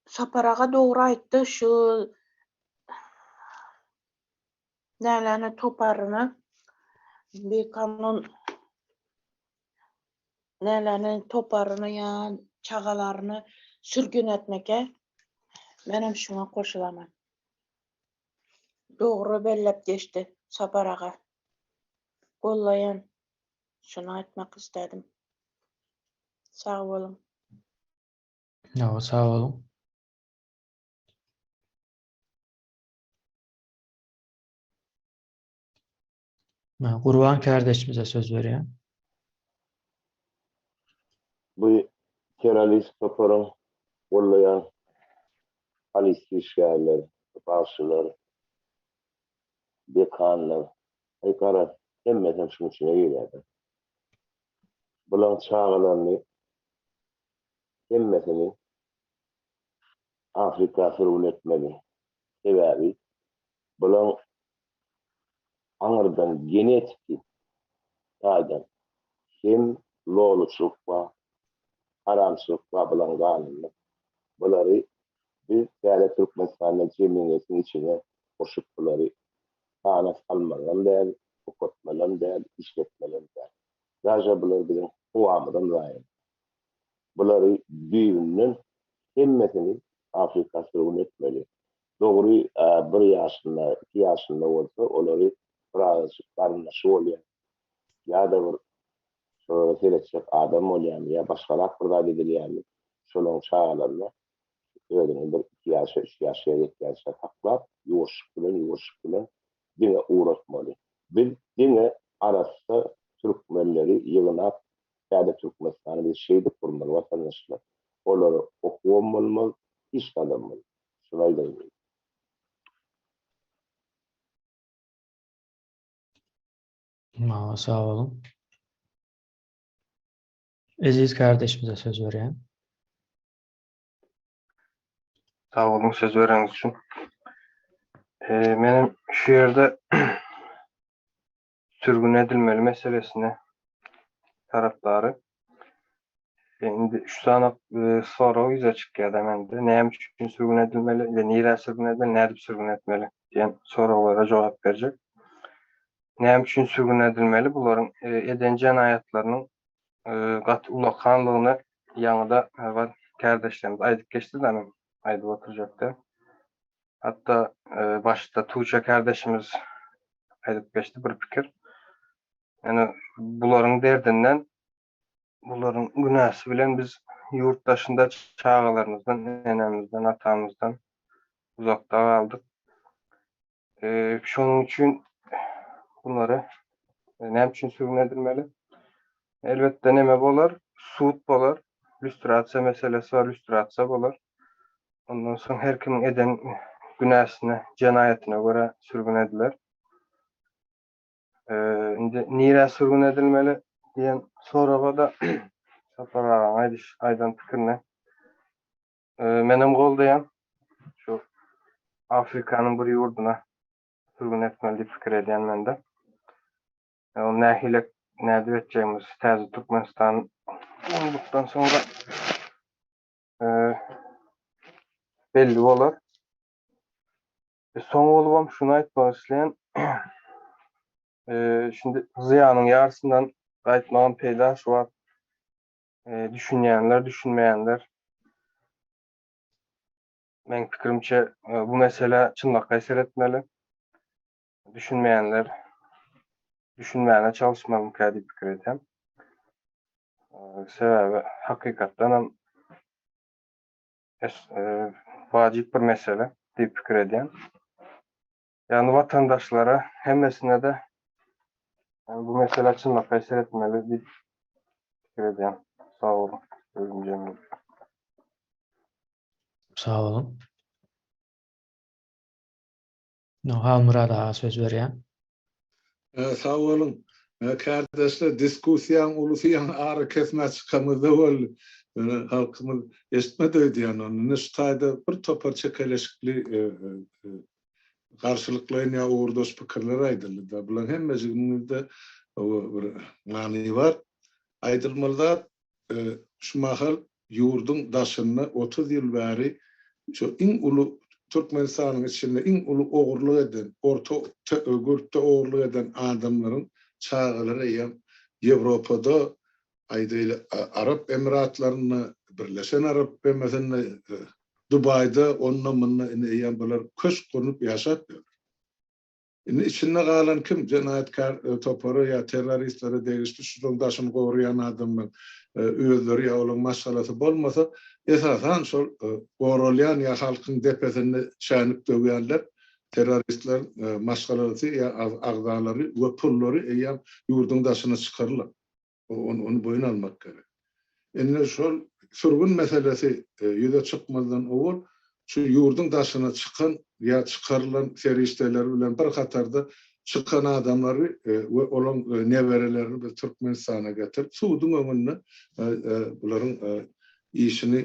Sapar aga dogry aýtdy şu näläni toparyny bikanun näläni toparyny ýa çagalaryny sürgün etmeke menem şuňa goşulaman. Dogry bellep geçdi Sapar aga. Gollaýan. Şuny aýtmak istedim. Sag boluň.
Hawa, sag boluň. Gurban kärdeşimize söz berýän.
Bu terrorist toparyň gollaýan polisiýa işgärleri, bagşylar, dekanlar, aý garaz hemmesem şuň içine girýärde. Bulaň çagalaryny hemmesini Afrika sürgün etmeli. Sebäbi bulaň aňyrdan genetiki taýdan hem loluçylyk bar, haramçylyk bar bulaň ganynda. Bulary biz täze Türkmenistanda jemgyýetiň içine goşup bulary sana salmalam däl, okatmalam däl, işletmelem däl. Daže bular biziň howamyzam zaýa. Bulary düýbünden hemmesini Afrika sürgün etmeli. Dogry bir ýaşynda, iki ýaşynda bolsa olary birazajyk garyndaşy bolýar. Ýa-da bir şolara seretjek adam bolýarmy ýa başgarak bir zat edilýärmi, şolaryň çagalaryna özüni bir iki ýaşa, üç ýaşa ýetýänçä saklap, ýuwaşlyk bilen, ýuwaşlyk bilen diňe ugratmaly. Biz diňe arassa türkmenleri ýygnap täze Türkmenistany biz şeýdip gurmaly watandaşlar. Olara okuwam bolmaz, hiç zadam bolmaz. Şuny aýdaýyn diýdim.
Maňa sag boluň. Eziz kardeşimize söz berýän.
Sag boluň söz bereniňiz üçin. Menem şu ýerde sürgün edilmeli meselesine tarapdary. Indi üç sany sorag ýüze çykýar-da mende. Näme üçin sürgün edilmeli we nirä sürgün edilmeli, nädip sürgün etmeli diýen soraglara jogap berjek. Näme üçin sürgün edilmeli? Bularyň eden jenaýatlarynyň gaty ulakanlygyny ýaňy-da kärdeşlerimiz aýdyp geçdi-de, men aýdyp oturjak däl. Hatda başda Tuça kärdeşimiz aýdyp geçdi bir pikir. Ýöne bularyň derdinden, bularyň günäsi bilen biz ýurt daşynda çagalarymyzdan, enemizden, atamyzdan uzakda galdyk. Şonuň üçin bunlary näme üçin sürgün edilmeli? Elbetde neme bolar? Sud bolar. Lýustrasiýa meselesi bar, lýustrasiýa bolar. Ondan soň her kimiň eden günäsine, jenaýatyna görä sürgün ediler. Indi nirä sürgün edilmeli diýen soraga-da Sapar agaň aýdyş, aýdan pikirine menem goldaýan. Şu Afrikanyň bir ýurduna sürgün etmeli diýip pikir edýän men-de. Ony nähili nädip etjegimiz täze Türkmenistan guruldukdan soňra belli bolar. Soň bolubam şuny aýtmak isleýän. Şimdi zyýanyň ýarysyndan gaýtmagam peýda şu wagt düşünýänler, düşünmeýänler meň pikirimçe bu meselä çynlakaý seretmeli. Düşünmeýänler düşünmäne çalyşmalymyka diýip pikir edýän. Sebäbi hakykatdanam wajyp bir mesele diýip pikir edýän. Ýagny watandaşlara hemmesine-de bu meselä çynlakaý seretmeli diýip pikir edýän. Sag boluň. Sözüm jemledim.
Sag boluň. Halmyrat aga söz berýän.
Sag boluň. Kärdeşler, diskussiýaň ulusy ýaňy arakesmä çykamyzda boldy. Ýöne halkymyz eşitmedi öýdýän ony. Indi şu taýda bir topar çekeleşikli garşylyklaýyn ýa ugurdaş pikirler aýdyldy-da. Bularyň hemmejiginiňde bir many bar. Aýdylmaly zat, şu mahal ýurduň daşynda 30 ýyl bäri şu iň uly Türkmenistanyň içinde iň uly ogurlyk eden, orta gürpde ogurlyk eden adamlaryň çagalary eýýäm Ýewropada, aýdaýly, Arap Emiratlarynda, Birleşen Arap Emesinde, Dubaýda, onda-munda indi eýýäm bular köşk gurnup ýaşap ýör. Indi içinde galan kim? Jenaýatkär topara ýa terroristlere degişli şularyň daşyny goraýan adamlar özleri ýa olaryň maşgalasy bolmasa, esasan şol goralýan ýa halkyň depesinde çäýnek döwýänler terroristleriň maşgalasy ýa agzalary we pullary eýýäm ýurduň daşyna çykarylan. Ony boýun almak gerek. Indi şol sürgün meselesi ýüze çykmazdan owal şu ýurduň daşyna çykan ýa çykarylan serişdeler bilen bir hatarda çykan adamlary we olaň neberelerini biz Türkmenistana getirip suduň öňünde bularyň işini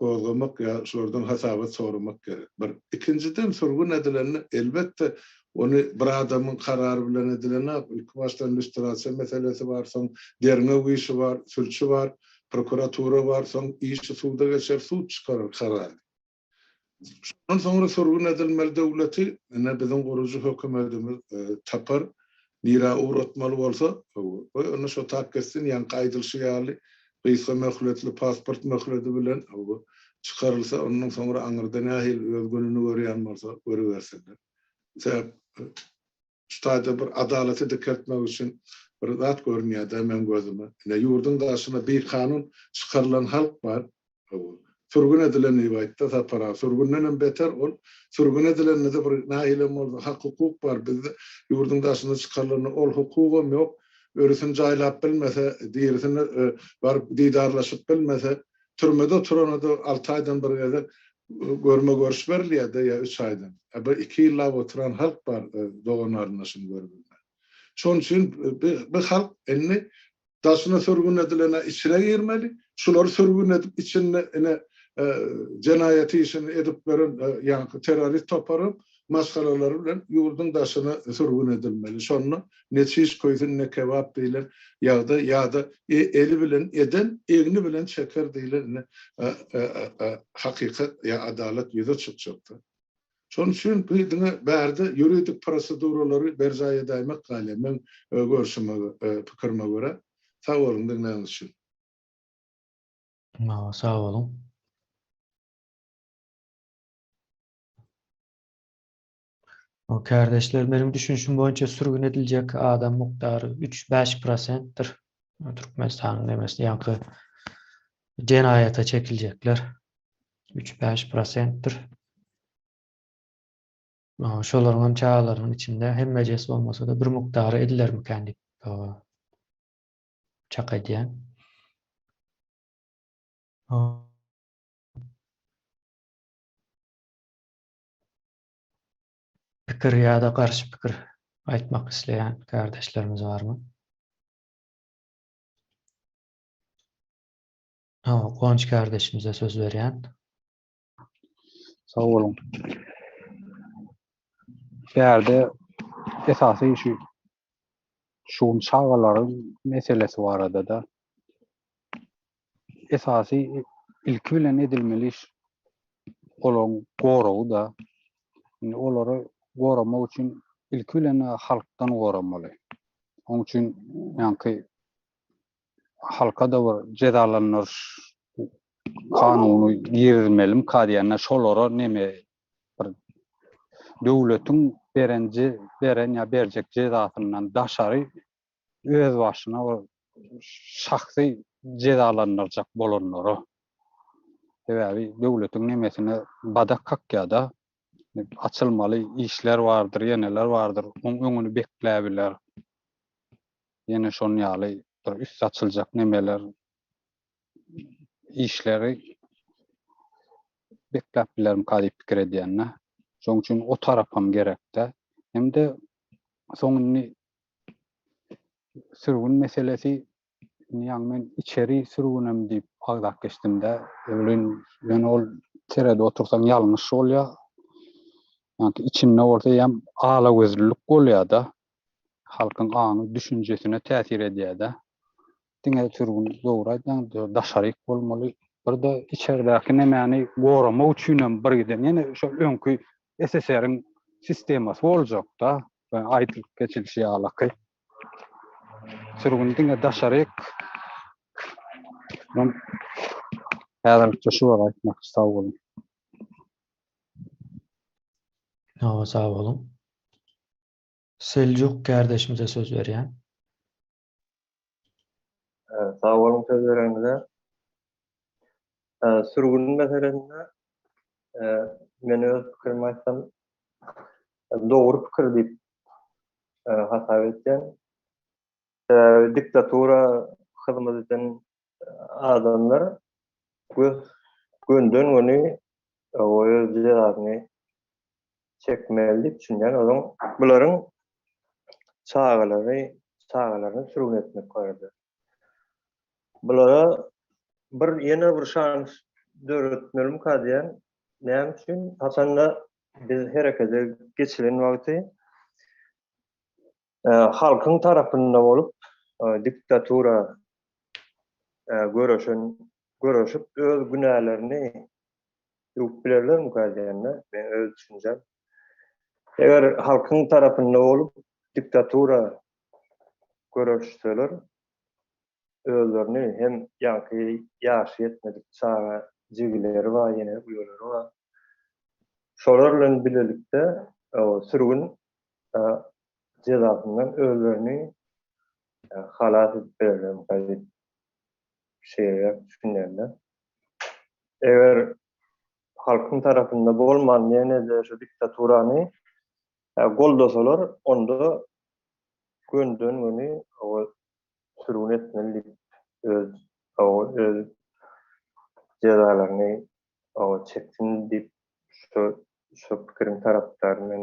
gozgamak ýa şulardan hasabat soramak gerek. Bir. Ikinjiden sürgün edilende elbetde ony bir adamyň karary bilen edilenok. Ilki başdan lýustrasiýa meselesi bar, soň derňew işi bar, sülçi bar, prokuratura bar, soň işi suda geçer, sud çykarar karary. Şondan soňra sürgün edilmeli döwleti ine biziň gurujy hökümetimiz tapar, nirä ugratmaly bolsa, goý onda şo tap gitsin, ýaňky aýdylyşy ýaly gysga möhletli pasport möhledi bilen çykarylsa, ondan soňra aňyrda nähili öz gününi görýän bolsa görübersinler. Sebäp şu taýda bir adalaty dikeltmek üçin bir zat görünýär-dä meň gözüme. Ine ýurduň daşyna bikanun çykarylan halk bar. Sürgün edilen diýip aýtdy Sapar aga. Sürgündenem beter ol. Sürgün edilende-de bir nähilem bolsa hak-hukuk bar. Bizde ýurduň daşyna çykarylanda ol hukugam ýok. Ölüsini jaýlap bilmese, dirisini baryp didarlaşyp bilmese, türmede oturana-da alty aýdan bir gezek görme-görüş berilýär-de ýa üç aýdan. A bir iki ýyllap oturan halk bar dogan-garyndaşyny görübilmän. Şonuň üçin bu halk indi Daşyna sürgün edilene içine girmeli. Şulary sürgün edip içinde ine jenaýat işini edip beren ýaňky terrorist toparyň maşgalalary bilen ýurduň daşyna sürgün edilmeli. Şonda ne çiş köýsün ne kebap diýlen ýagdaý ýa-da eli bilen eden egni bilen çeker diýlen ine hakykat ýa adalat ýüze çykjakdyr. Şonuň üçin bu diňe bärde ýuridik proseduralary berjaý edäýmek galýar, meň görşüme, pikirime görä. Sag boluň diňläniňiz üçin.
Sag boluň. Kärdeşler, meniň düşünişim boýunça sürgün ediljek adam mukdary üç-bäş prosentdir. Türkmenistanyň nemesi, ýaňky jenaýata çekiljekler üç-bäş prosentdir. Şolaryň hem çagalarynyň içinde hemmejesi bolmasa-da bir mukdary edilermikän diýip çak edýän. Pikir ýa-da garşy pikir aýtmak isleýän kärdeşlerimiz barmy? Hawa, Guwanç kärdeşimize söz berýän.
Sag boluň. Bärde esasy şu şu gün çagalaryň meselesi barada-da esasy ilki bilen edilmeli iş olaryň goragy-da. Indi olary goramak üçin ilki bilen halkdan goramaly. Onuň üçin ýaňky halka-da bir jezalandyryş kanuny girizmelimka diýende şolara neme bir döwletiň beren beren ýa berjek jezasyndan daşary özbaşyna bir şahsy. jezalandyrjak bolanlara. Sebäbi döwletiň nemesine badak kakýada, açylmaly işler bardyr, ýeneler bardyr, oň öňüni bekläbiler. Ýene şon ýaly bir üsti açyljak nemeler, işleri bekläp bilermika diýip pikir edýän-de. Şoň üçin o tarapam gerek-dä. Hem-de soň indi sürgün meselesi indi ýaňy men içeri sürgünem diýip agzap geçdim-de. Welin ýöne ol seredip otursaň ýalňyş bolýar. Ýaňky içinde bolsa eýýäm alagözlülik bolýar-da. Halkyň aňy, düşünjesine täsir edýär-de. Diňe sürgün dogry aýdýaň, daşaryk bolmaly. Bir-de içerdäki nemäni goramak üçinem birgiden ýene şo öňki SSR-iň sistemasy boljak-da. Aýdylyp geçilişi ýalaky. Sürgün diňe daşaryk. Häzirlikçe şu bar aýtmakçy sag boluň.
Hawa sag boluň. Seljuk kärdeşimize söz berýän.
Sag boluň söz bereniňize. Sürgün meselesinde men öz pikirimi aýtsam, dogry pikir diýip hasap etýän. Sebäbi diktatura hyzmat eden adamlar göz gönden-göni öz jezasyny çekmeli diýip düşünýän. Onuň bularyň çagalary, çagalaryny sürgün etmek barada. Bulara bir ýene bir şans döretmelimika diýen. Näme üçin? Haçanda biz herekete geçilen wagty halkyň tarapynda bolup diktatura göreşen göreşip öz günälerini ýuwup bilerlermika diýende men öz düşünjem. Eger halkyň tarapynda bolup diktatura göreşseler özlerini hem ýaňky ýaşy ýetmedik çaga jigileri bar ýene uýalary bar. Şolar bilen bilelikde sürgün jezasyndan özlerini halas edip bilerlermika diýip şeýleräk düşünýänler. Eger halkyň tarapynda bolman ýene-de şu diktaturany goldasalar onda gönden-göni sürgün etmeli diýip öz öz jezalaryny çeksin diýip şu şu pikiriň tarapdary men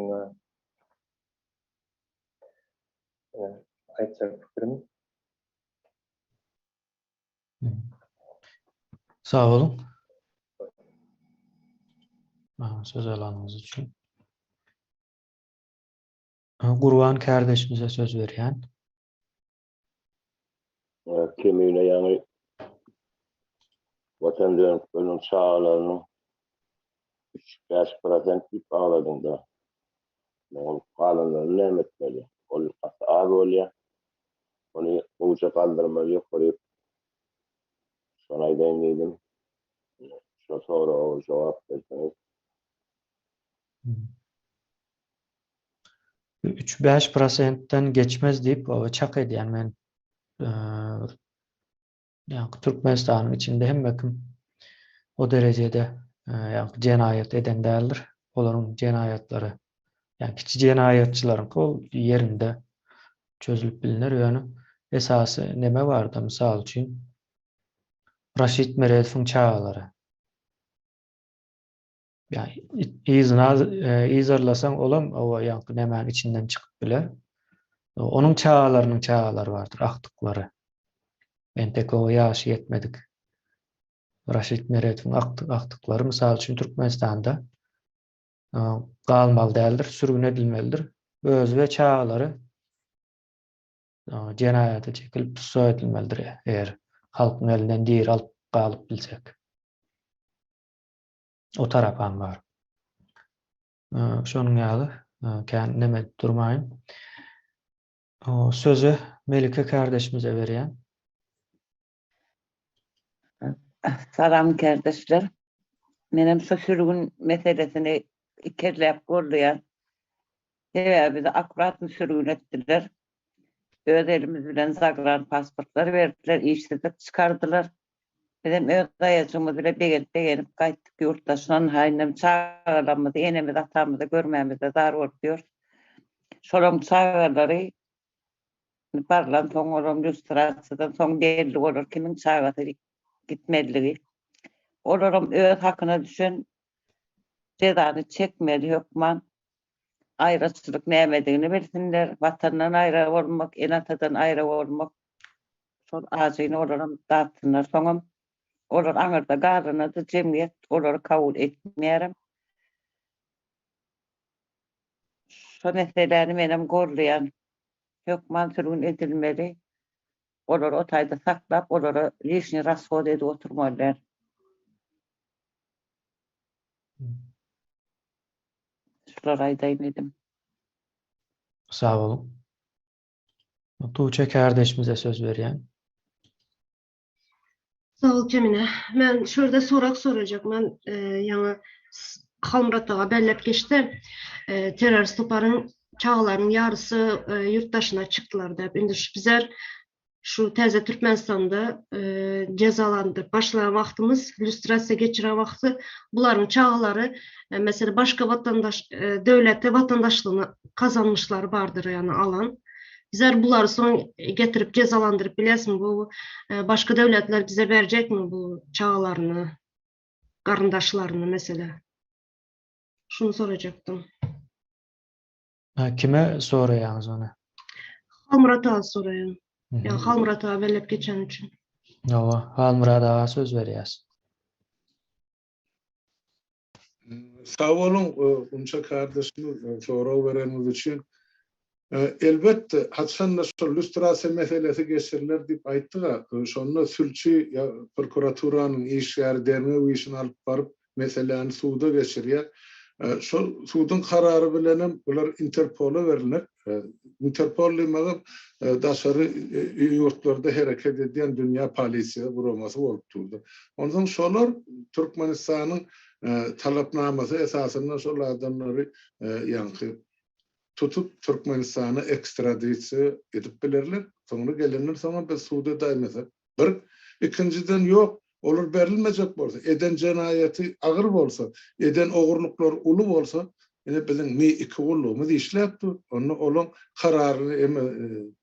aýtjak pikirim.
Sag boluň. Söz alanyňyz üçin. Gurban kärdeşimize söz berýän.
Kemine ýaňy Watan dönükleriniň çagalarynyň 3-5 prosent diýip agladyň-da. Ol galanlaryny näme etmeli? Ol gaty az bolýar. Ony gowja galdyrmaly ýokaryk. Şony aýdaýyn diýdim. Şo soraga jogap berseňiz.
3-5 prosentden geçmez diýip çak edýän men. Ýa Türkmenistanyň içinde hemme kim o derejede ýa jenaýat eden däldir. Olaryň jenaýatlary ýa kiçi jenaýatçylaryňky ol ýerinde çözülip bilner, ýöne esasy neme barda, mysal üçin Raşid Meredowyň çagalary. Ýa yzyna yzarlasaň olam owa ýaňky nemäň içinden çykyp biler. Onuň çagalarynyň çagalary bardyr, agtyklary. Entek owa ýaşy ýetmedik. Raşid Meredowyň agtyklary mysal üçin Türkmenistanda galmaly däldir, sürgün edilmelidir. Özi we çagalary jenaýata çekilip tussag edilmelidir, eger halkyň elinden diri alyp galyp bilsek. O tarapam bar. Şonuň ýaly kän neme edip durmaýyn. Sözi Melike kardeşimize berýän.
Salam kardeşler. Menem şu sürgün meselesini ikerläp goldaýan. Sebäbi bizi akkuratny sürgün etdiler. Öz elimiz bilen zagran pasportlar berdiler, işsizlik çykardylar. Bizem öz aýajygymyz bile begenip-begenip gaýtdyk ýurt daşyna. Ynha indem çagalarymyzy, enemizi, atamyzy görmämizde zar bolup ýörüs. Şolaryň çagalary barlan soň olam lýustrasiýadan soň belli bolar kimiň çagasy gitmeliligi. Olaram öz hakyna düşen jezany çekmeli hökman. Aýraçylyk nämedigini bilsinler. Watandan aýra bolmak, ene-atadan aýra bolmak şol ajyny olaram datsynlar. Soňam olar aňyrda galanda-da jemgyýet olary kabul etmeýärem. Şo meseläni menem goldaýan. Hökman sürgün edilmeli. Olary o taýda saklap, olara lişniý rashod edip oturmaly däl. Şulary aýdaýyn diýdim.
Sag boluň. Tuğçe kardeşimize söz berýän.
Sag bol Kemine. Men şu ýerde sorag sorajak. Men ýaňy Halmyrat aga belläp geçdi. Terrorist toparyň çagalarynyň ýarysy ýurt daşyna çykdylar diýip. Indi şu bizler şu täze Türkmenistanda jezalandyryp başlaýan wagtymyz, lýustrasiýa geçiren wagty bularyň çagalary meselem başga watandaş döwlete watandaşlygyny gazanmyşlary bardyr, ýagny alan. Bizler bulary soň getirip jezalandyryp bilesmi bu başga döwletler bize berjekmi bu çagalaryny garyndaşlaryny mesele. Şuny sorajakdym.
Ha, kime soraýaňyz ony?
Halmyrat aga soraýan. Ýa Halmyrat aga belläp geçen üçin.
Hawa, Halmyrat aga söz berýäs.
Sag boluň, Gunça kardeşimiz, sorag bereniňiz üçin. Elbetde, haçanda şol lýustrasiýa meselesi geçiriler diýip aýtdyk-a, şonda sülçi ýa prokuraturanyň işgäri derňew işini alyp baryp, meseläni suda geçirýär. Şol suduň karary bilenem bular Interpola berler. Interpol diýmegem daşary ýurtlarda hereket edýän dünýä polisiýa guramasy bolup durdy. Onsoň şolar Türkmenistanyň talapnamasy esasynda şol adamlary ýaňky tutup Türkmenistana ekstradisiýa edip bilerler. Soňra gelenden soňam biz sud edäýmesek Bir. Ikinjiden ýok, olar berilmejek bolsa, eden jenaýaty agyr bolsa, eden ogurlyklary uly bolsa, ine biziň Mi iki gullugymyz işläp dur, onda olaň kararyny eme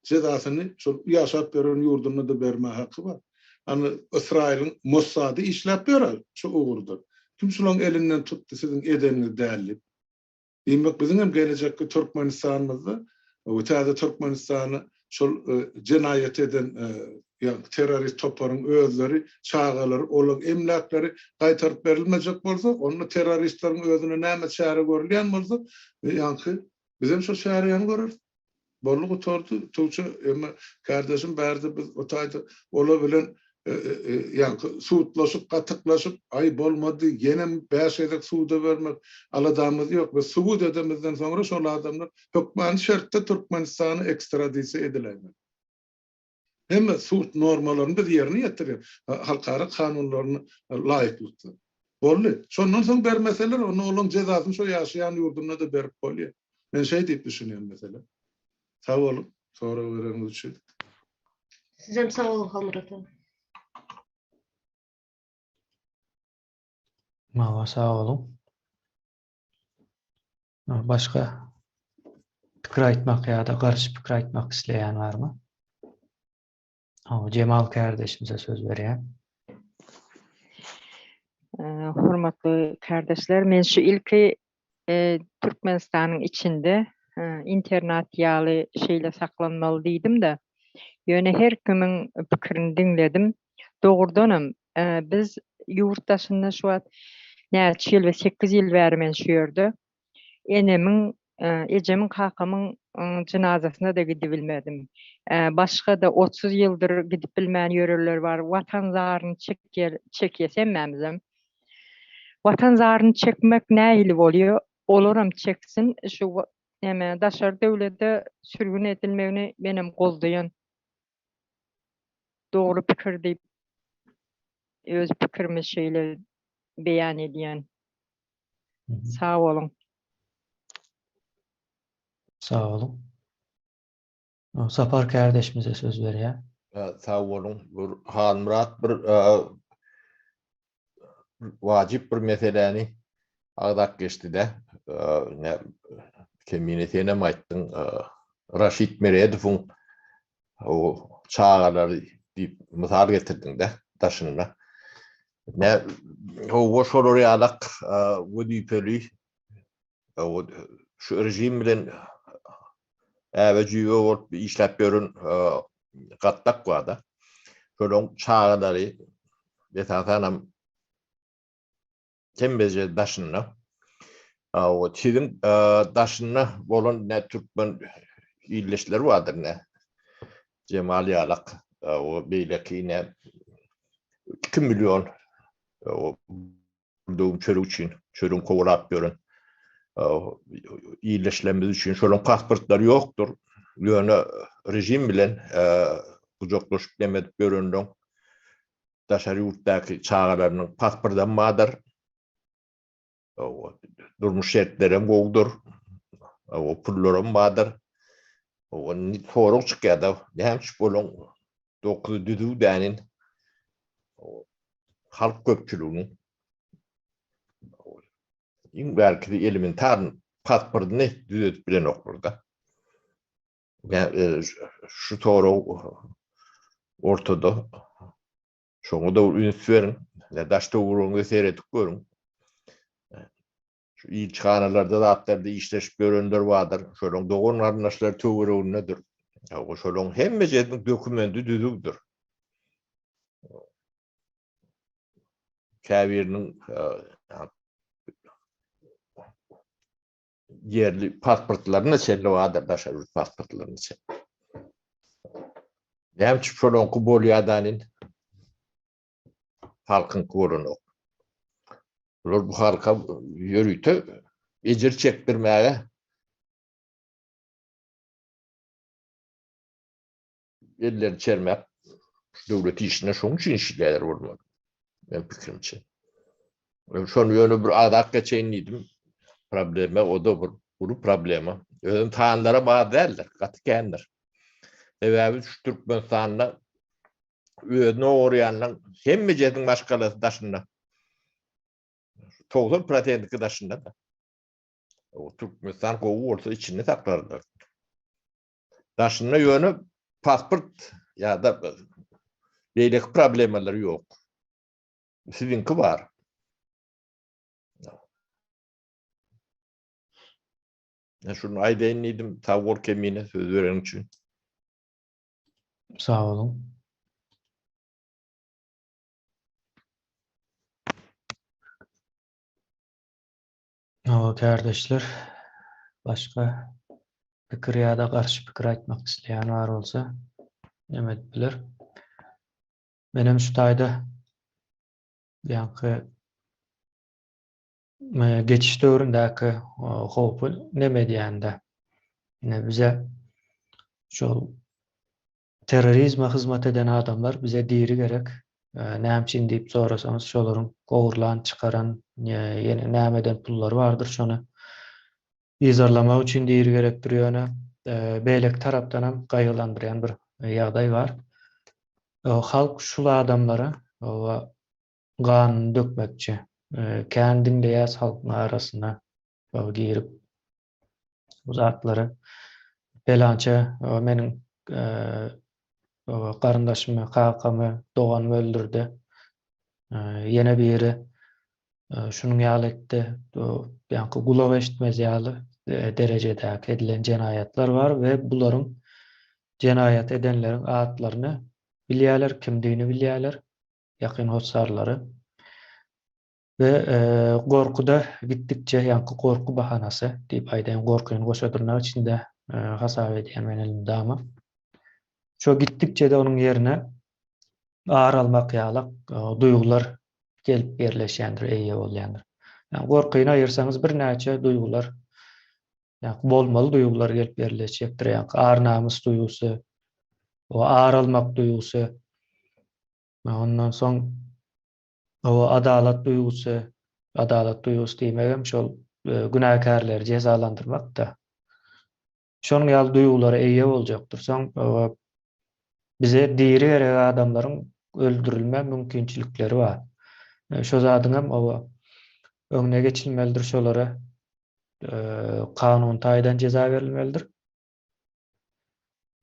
jezasyny şol ýaşap ýören ýurdunda-da bermäge haky bar. Hany Ysraýylyň Mossady işläp ýör-ä şu ugurda. Kim şulaň elinden tutdy siziň edeniňiz däl diýip. Diýmek, biziň hem gelejekki Türkmenistanymyzda we täze Türkmenistany şol jenaýat eden ýagny terrorist toparyň özleri, çagalary, olaryň emläkleri gaýtaryp berilmejek bolsa, onda terroristleriň özüne näme çäre görülýän bolsa, ýaňky bizem şo çäräni göreris. Boldy gutardy Tugça emma kardeşim bärde biz o taýda ola bilen ýaňky sudlaşyp gatyklaşyp aý bolmady ýenem 5 gezek suda bermek aladamyz ýok biz subut edemizden soňra şol adamlar hökmany şertde Türkmenistana ekstradisiýa ediläýmeli. Hemme sud normalaryny biz ýerine ýetirýäs halkara kanunlaryna laýyklykda. Boldy. Şondan soň bermeseler onda olaň jezasyny şo ýaşaýan ýurdunda-da berip bolýar. Men şeý diýip düşünýän mesele. Sag boluň sorag bereniňiz üçin.
Sizem sag boluň Halmyrat aga.
Mawa sag boluň. Başga pikir aýtmak ýa-da garşy pikir aýtmak isleýän barmy? Hawa, Jemal kärdeşimize söz berýän.
Hormatly kärdeşler, men şu ilki Türkmenistanyň içinde internat ýaly şeýle saklanmaly diýdim-de. Ýöne her kimiň pikirini diňledim. Dogrudanam, biz ýurt daşynda şu wagt näçe ýyl we 8 ýyl bäri men şu ýerde. Enemiň, ejemiň, kakamyň jynazasyna-da gidibilmedim. Başga-da 30 ýyldyr gidip bilmän ýörenler bar. Watan zaryny çekýär, çekýäs hemmämizem. Watan zaryny çekmek nähili bolýar? Olaram çeksin. Şu näme daşary döwlete sürgün edilmegini menem goldaýan. Dogry pikir diýip öz pikirimi şeýle beýan edýän. Sag boluň.
Sag boluň. Sapar kärdeşimize söz berýär.
Sag boluň. Bir Halmyrat bir wajyp bir meseläni agzap geçdi-de. Kemine senem aýtdyň, Raşid Meredowyň o çagalary diýip mysal getirdiň-de daşynda. Ne o şolar ýalak wezipeli şu rejim bilen äbe-jüýbe bolup işläp ýören gatlak bar-da. Şolaryň çagalary esasanam hemmeje daşynda. O siziň daşynda bolan ne türkmen ildeşleri bardyr ne Jemal ýalak o beýleki ne 2 million o döwüm çörek üçin çörüň kowalap ýören ildeşlerimiz üçin şolaryň pasportlary ýokdur. Ýöne rejim bilen gujaklaşyp neme edip ýörenleň daşary ýurtdaky çagalarynyň pasportam bardyr. Durmuş şertlerem gowudyr. O pullaram bardyr. O sorag çykýar-da, näme üçin bolaň dokuzy düzüw dänin halk köpçüliginiň iň bärkisi elementar pasportyny düzedip bilenoklar-da. Şu sorag ortada. Şoňa-da üns beriň. Daş-töweregiňize seredip görüň. Şu ilçihanalarda zatlarda işleşip ýörenler bardyr. Şolaryň dogan-garyndaşlary töweregindedir. Şolaryň hemmejesiniň dokumendi düzüwdir. Käbiriniň ýerli pasportlaryna çenli bardyr, daşary ýurt pasportlaryna çenli. Näme üçin şolaryňky bolýar da indi? Halkyňky bolanok. Bular bu halka ýörite ejir çekdirmäge ellerini çermäp döwlet işine şoň üçin işleýärler bolmaly. Men pikirimçe. Şony ýöne bir azak geçeýin diýdim. Problema o da bir uly problema. Özüm sanlaram az däldir, gaty kändir. Sebäbi şu Türkmenistanda özüni ogurýanlaryň hemmejesiniň maşgalasy daşynda. 90 prosentiki daşynda da. O Türkmenistan gowy bolsa içinde saklarlar. Daşynda ýöne pasport ýa-da beýleki problemalar ýok. Siziňki bar. Men şuny aýdaýyn diýdim. Sag bol Kemine söz bereniň üçin.
Sag boluň. Hawa kärdeşler, başga pikir ýa-da garşy pikir aýtmak isleýän bar bolsa, neme edip biler. Menem şu taýda ýaňky geçiş döwründäki howpy neme edýände, ine bize şol terrorizme hyzmat eden adamlar bize diri gerek. Näme üçin diýip sorasaňyz, şolaryň ogurlan, çykaran, ýene näme eden pullary bardyr, şony yzarlamak üçin diri gerekdir. Ýöne beýleki tarapdanam gaýgylandyrýan bir ýagdaý bar. Halk şul adamlara ganyny dökmekçi. Kän diňleýäs halkyň arasyna girip bu zatlary. Pelança meniň garyndaşymy, kakamy, doganymy öldürdi. Ýene biri şunuň ýaly etdi. Ýaňky gulak eşitmez ýaly derejedäki edilen jenaýatlar bar we bularyň jenaýat edenleriň atlaryny bilýärler, kimdigini bilýärler, ýakyn hossarlary. We gorkuda gitdikçe, ýaňky gorky bahanasy diýip aýdaýyn, gorkyny goşa dyrnak içinde hasap edýän men elmydama. Şo gitdikçe-de onuň ýerine ar almak ýalak duýgular gelip ýerleşýändir, eýe bolýandyr. Ýagny gorkyny aýyrsaňyz birnäçe duýgular, ýagny bolmaly duýgular gelip ýerleşjekdir. Ýagny ar-namys duýgusy, o ar almak duýgusy, ondan soň Hawa, adalat duýgusy, adalat duýgusy diýmegem şol günäkärleri jezalandyrmak-da. Şonuň ýaly duýgulara eýe boljakdyr. Soň bize diri gerek adamlaryň öldürilme mümkinçilikleri bar. Şo zadyň hem oba öňüne geçilmelidir, şolara kanun taýdan jeza berilmelidir.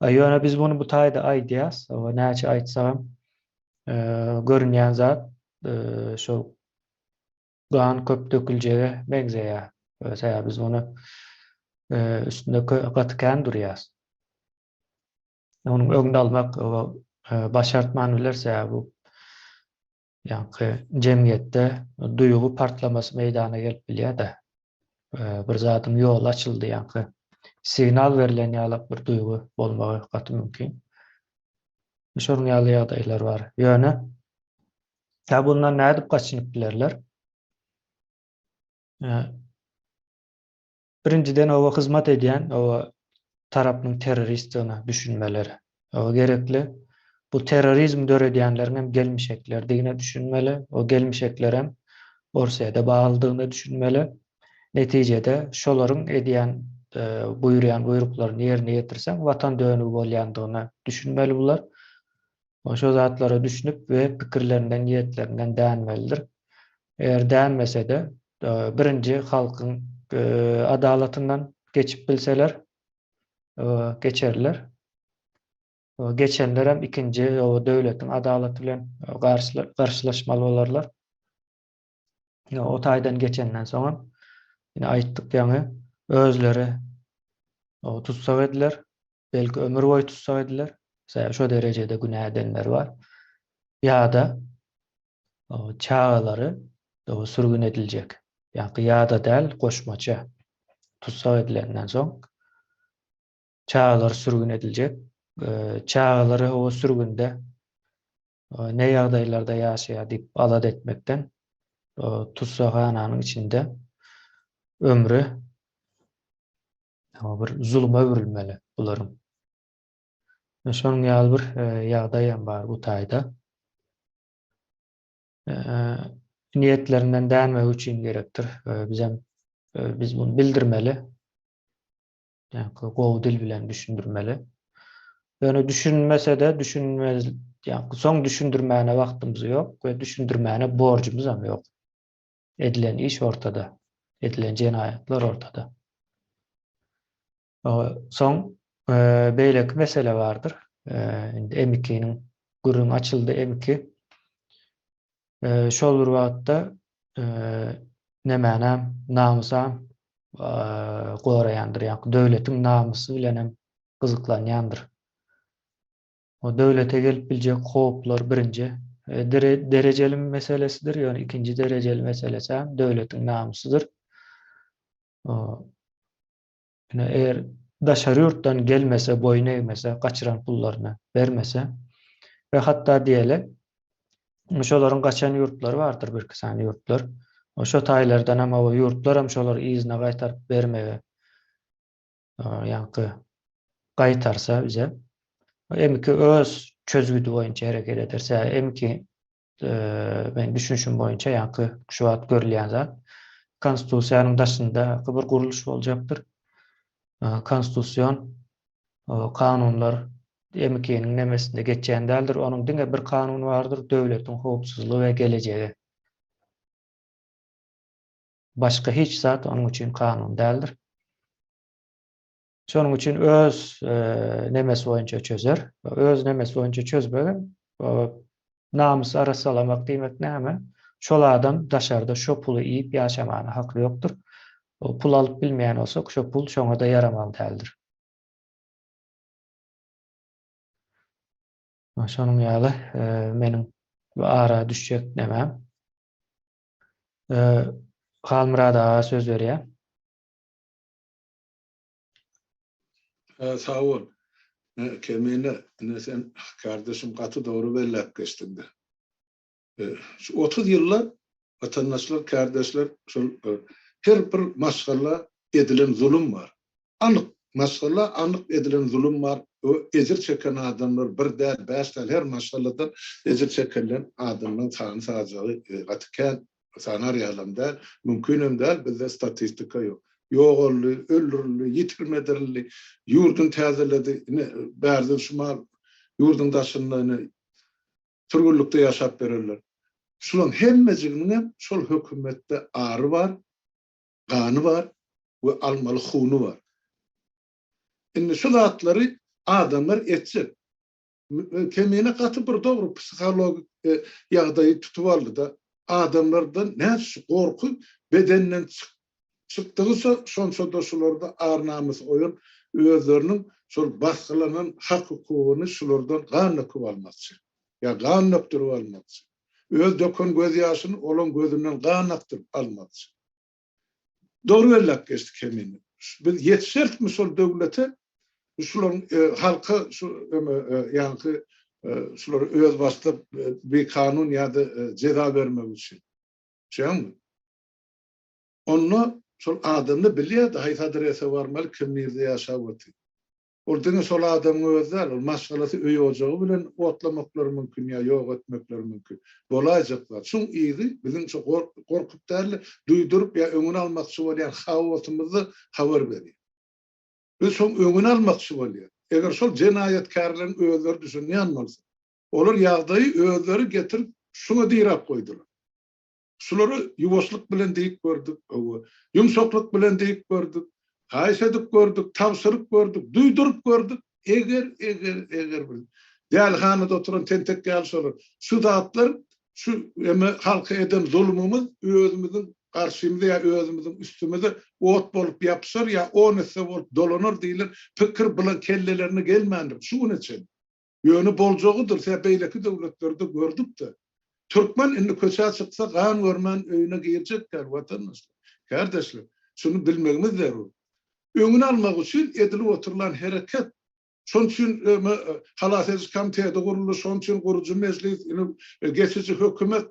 Ýöne biz muny bu taýda aýdýas, oba näçe aýtsagam görünýän zat şo gan köp döküljege meňzeýär. Sebäbi biz muny üstünde gaty kän durýas. Onuň öňüni almak başartman biler, sebäbi bu ýaňky jemgyýetde duýgy partlamasy meýdana gelip bilýär-de. Bir zadyň ýoly açyldy ýaňky signal berlen ýalak bir duýgy bolmagy gaty mümkin. Şonuň ýaly ýagdaýlar bar. Ýöne ýa bundan nädip gaçynyp bilerler? Birinjiden oba hyzmat edýän oba tarapynyň terroristdigine düşünmeleri oba gerekli. Bu terrorizm döredýänleriň hem gelmişeklerdigine düşünmeli. O gelmişekler hem Orsýete baglydygyna düşünmeli. Netijede şolaryň edýän buýurýan buýruklaryny ýerine ýetirseň watan dönügi bolýandygyna düşünmeli bular. Şo zatlara düşünip we pikirlerinden, niýetlerinden dänmelidir. Eger dänmese-de, birinji halkyň adalatyndan geçip bilseler, geçerler. Geçenler hem ikinji döwletiň adalaty bilen garşylaşmaly bolarlar. O taýdan geçenden soňam, ine aýtdyk ýaňy, özleri tussag ediler. Belki ömür boýy tussag ediler. Sebäbi şo derejede günä edenler bar. Ýa-da çagalary sürgün ediljek. Ýa-da ýa-da däl, goşmaça tussag edilenden soň çagalary sürgün ediljek. Çagalary o sürgünde ne ýagdaýlarda ýaşaýar diýip alada etmekden tussaghananyň içinde ömri bir zuluma öwrülmeli bularyň. Şonuň ýaly bir ýagdaý hem bar bu taýda. Niýetlerinden dänmegi üçin gerekdir. Bizem biz muny bildirmeli. Ýa-da gowy dil bilen düşündirmeli. Ýöne düşünmese-de düşünmez, ýa soň düşündirmäne wagtymyz ýok we düşündirmäne borjumyz hem ýok. Edilen iş ortada. Edilen jenaýatlar ortada. Soň beýleki mesele bardyr. Indi M2-niň gürrüňi açyldy. M2 şol bir wagtda nemänem, namysam goraýandyr. Ýagny döwletiň namysy bilen hem gyzyklanýandyr. O döwlete gelip biljek howplar birinji derejeli meselesidir, ýöne ikinji derejeli meselesi hem döwletiň namysydyr. Ine, eger daşary ýurtdan gelmese, boýun egmese, gaçyran pullaryny bermese we hatda diýeli, şolaryň gaçan ýurtlary bardyr, birki sany ýurtlar. Şo taýlardan hem o ýurtlar hem şolary yzyna gaýtaryp bermege ýaňky gaýtarsa bize M2 öz çözgüdi boýunça hereket ederse, M2 men düşünişim boýunça ýaňky şu wagt görülýän zat konstitusiýanyň daşyndaky bir gurluş boljakdyr. Konstitusion kanunlar M2-niň nemesinde geçýän däldir. Onuň diňe bir kanuny bardyr, döwletiň howpsuzlygy we gelejegi. Başga hiç zat onuň üçin kanun däldir. Şonuň üçin öz nemesi boýunça çözer. Öz nemesi boýunça çözmegem namysy arassalamak diýmek näme? Şol adam daşarda şo puly iýip ýaşamana haky ýokdur. O pul alyp bilmeýän bolsak, şo pul şoňa-da ýaramaly däldir. Şonuň ýaly meniň bu ara düşjek nemem. Halmyrat aga söz berýär.
Sag bol. Kemine, ine sen kardeşim gaty dogry belläp geçdiňde. Şu 30 ýylda watandaşlar, kardeşler şol her bir maşgala edilen zulum bar. Anyk maşgala anyk edilen zulum bar. O ejir çeken adamlar bir däl, bäş däl, her maşgaladan ejir çekenler adamlaryň sany sajagy gaty kän, sanar ýalam däl, mümkinem däl, bizde statistika ýok. Ýogaldy, öldürildi, ýitirim edirildi, ýurduny täzeledi, ine, bärden şu mal ýurduň daşynda ine sürgünlikde ýaşap ýörenler. Şularyň hemmejiginiňem şol hökümetde ary bar, gany bar we almaly huny bar. Indi şu zatlary adamlar etjek. Kemine gaty bir dogry psihologik ýagdaýy tutup aldy-da. Adamlardan näçe şu gorky bedenden çykdygyça şonça-da şularda ar-namys oýan özleriniň şol basgylanan hak-hukugyny şulardan gan döküp almakçy. Ýa gan dökdürip almakçy. Öz döken gözýaşyny olaň gözünden gan akdyryp almakçy. Dogry belläp geçdi Kemine. Biz ýetişerismi şol döwlete? Şularyň halka şu ýaňky şulary özbaşdak bikanun ýa-da jeza bermek üçin. Düşýäňmi? Onda şol adamda bilýärdi haýsy adrese barmaly, kim nirde ýaşap otyr. Ol diňe şol adamyň özi däl, ol maşgalasy, öý-ojagy bilen otlamaklary mümkin ýa ýok etmekleri mümkin. Bolaýjak zat. Şuň yzy biziň şu gorkup däl-de, duýduryp ýa öňüni almakçy bolýan haosymyzda habar berýär. Biz şoň öňüni almakçy bolýarys. Eger şol jenaýatkärleriň özleri düşünýän bolsa, olar ýagdaýy özleri getirip şuňa diräp goýdular. Şulary ýuwaşlyk bilen diýip gördük, hawa, ýumşaklyk bilen diýip gördük, haýyş edip gördük, tabşyryp gördük, duýduryp gördük. Eger, eger, eger bir dälihanada oturan tentek ýaly şolar. Şu zatlar, şu eme halka eden zulumymyz özümiziň garşymyza ýa özümiziň üstümize ot bolup ýapyşar ýa on esse bolup dolanar diýlen pikir bulan kellelerine gelmändir şu güne çenli. Ýöne boljagydyr, sebäbi beýleki döwletlerde gördük-de. Türkmen indi köçä çyksa gan görmän öýüne girjek däl, watandaşlar, kärdeşler. Şuny bilmegimiz zerur. Öňüni almak üçin edilip oturylan hereket. Şonuň üçin Halas ediş komiteti guruldy, şonuň üçin gurujy mejlis, indi geçiji hökümet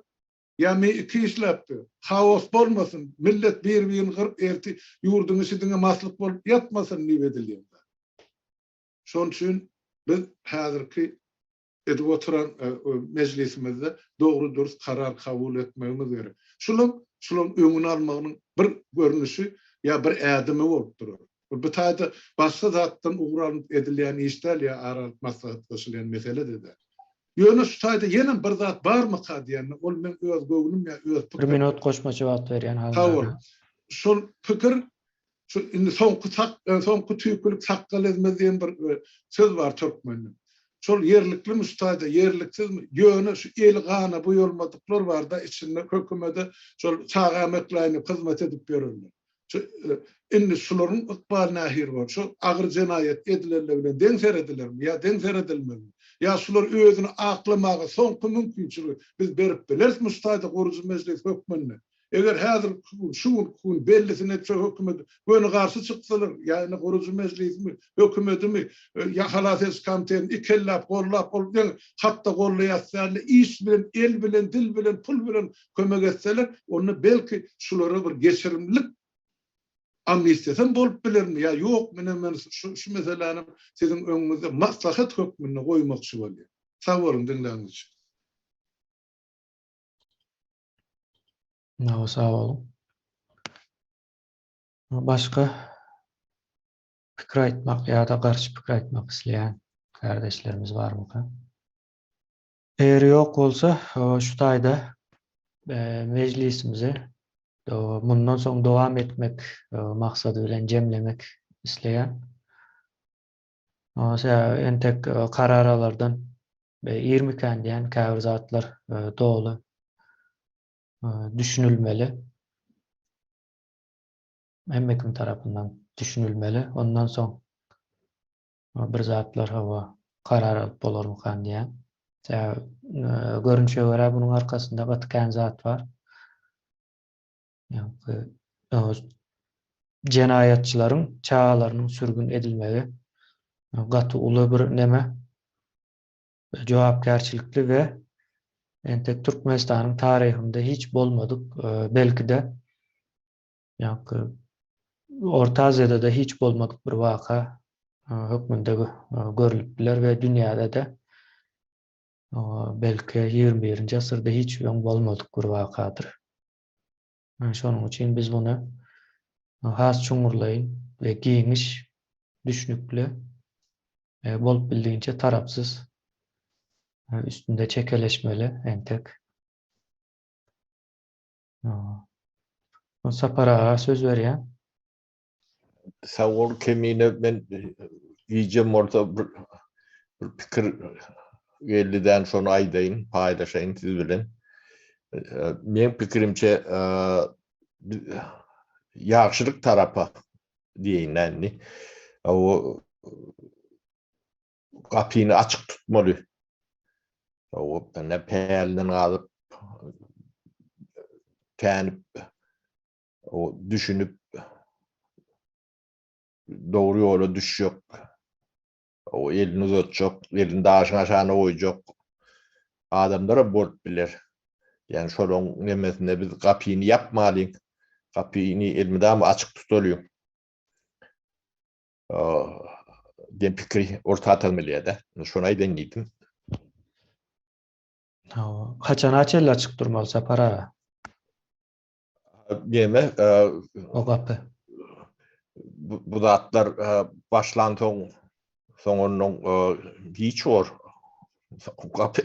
ýa iki işläpdi. Haos bolmasyn, millet bir-birini gyryp ertir ýurduň içi diňe maslyk bolup ýatmasyn diýip edilýän zat. Şonuň üçin biz häzirki edip oturan mejlisimizde dogry-dürs karar kabul etmegimiz gerek. Şulam şularyň öňüni almagynyň bir görnüşi ýa bir ädimi bolup durar. Bu taýda başga zatdan ugur alnyp edilýän iş däl ýa ara alyp maslahatlaşylýan mesele-de däl. Ýöne şu taýda ýenem bir zat barmyka diýende, ol meň öz göwnüm ýa öz
pikirim. Bir minut goşmaça wagt berýän
Sag bol. Şol pikir Şu indi soňky sak, e, soňky tüýkülik sakgal ezmez diýen bir e, söz bar türkmende. Şol ýerliklimi şu taýda, ýerliksizmi? Ýöne şu eli gana buýalmadyklar bar-da içinde hökümede şol çaga mekläýinip hyzmat edip ýörenler. Şu e, indi şularyň ykbaly nähili bolar? Şu agyr jenaýat edilenler bilen deň seredilermi ýa deň seredilmezmi? Ýa şular özüni aklamaga soňky mümkinçiligi biz berip bilerismi şu taýda gurujy mejlis hökmünde? Eger häzir şu günki gün bellisini etse hökümet göni garşy çyksalar, ýa indi gurujy mejlisimi, hökümetimi, ýa halas ediş komitetini ikelläp gollap, ol diňe hatda gollaýas dälde iş bilen, el bilen, dil bilen, pul bilen kömek etseler, onda belki şulara bir geçirimlilik amnistiýasam bolup bilermi ýa ýok, mine men şu şu meseläni siziň öňüňizde maslahat hökmünde goýmakçy bolýan. Sag boluň diňläniňiz üçin.
Nawa sag boluň. Başga pikir aýtmak ýa-da garşy pikir aýtmak isleýän kardeşlerimiz barmyka? Eger ýok bolsa, şu taýda e, mejlisimizi mundan soň dowam etmek e, maksady bilen jemlemek isleýän. Sebäbi entek e, karar alardan irmikän diýen käbir zatlar doly düşünilmeli. Hemme kim tarapyndan düşünilmeli. Ondan soň bir zatlar hawa karar alyp bolarmykan diýen. Sebäbi görnüşe görä bunuň arkasynda gaty kän zat bar. Ýagny jenaýatçylaryň çagalarynyň sürgün edilmegi gaty uly bir neme jogapkärçilikli we entek Türkmenistanyň taryhynda hiç bolmadyk, belki-de ýaňky Orta Aziýada-da hiç bolmadyk bir waka hökmünde görlüp biler we dünýäde-de belki 21-nji asyrda hiç öň bolmadyk bir wakadyr. Şonuň üçin biz muny. Has çuňňurlaýyn we giňiş, düşnükli, bolup bildigiçe tarapsyz üstünde çekeleşmeli entek. Sapar aga söz berýän.
Sag bol Kemine men gijem bolsa bir bir pikir geldi dän şony aýdaýyn, paýlaşaýyn siz bilen. Meň pikirimçe ýagşylyk tarapa diýeýin indi. O gapyny açyk tutmaly. O ne pälinden galyp tänip o düşünip dogry ýola düşjek, o elini uzatjak, elini daşyň aşagyna goýjak adamlara bolup biler. Ýani şolaryň nemesinde biz gapyny ýapmalyň, gapyny elmydama açyk tutalyň. Diýen pikiri orta atalım bilýär-de. Şony aýdaýyn diýdim.
Haçana çenli açyk durmaly Sapar aga?
Neme?
O gapy.
Bu, bu zatlar başlan soň soň ondan hiç bor. Gapy.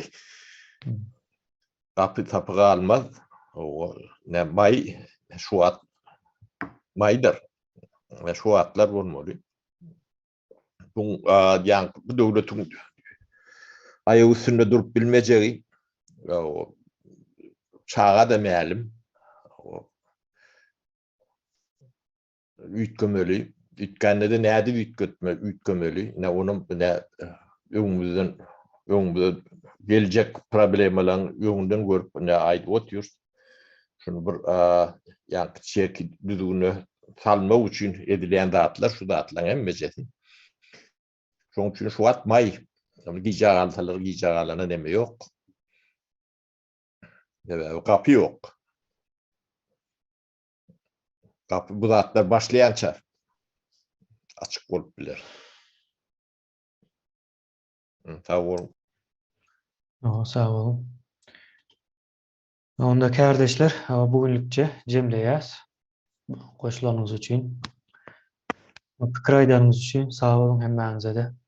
Gapy tapy galmaz. O ne may şu wagt maýdyr. Şu wagtlar bolmaly. Bu ýa bu döwletiň aýak üstünde durup bilmejegi çaga da mälim. Üýtgemeli. Üýtgände de nädip üýtgetme, üýtgemeli. Ine onuň ine öňümizden öňümizde geljek problemalaryň öňünden görüp ine aýdyp otyrys. Şuny bir ýaňky çeki düzgüne salmak üçin edilýän zatlar şu zatlaryň hemmejesi. Şonuň üçin şu wagt maý. Gijä galsalar gijä galana neme ýok. Sebäbi gapy ýok. Gapy bu zatlar başlaýança açyk bolup biler. Sag boluň.
Sag boluň. Onda kärdeşler, bu günlükçe jemleýäs. Goşulanyňyz üçin, pikir aýdanyňyz üçin sag boluň hemmäňize-de.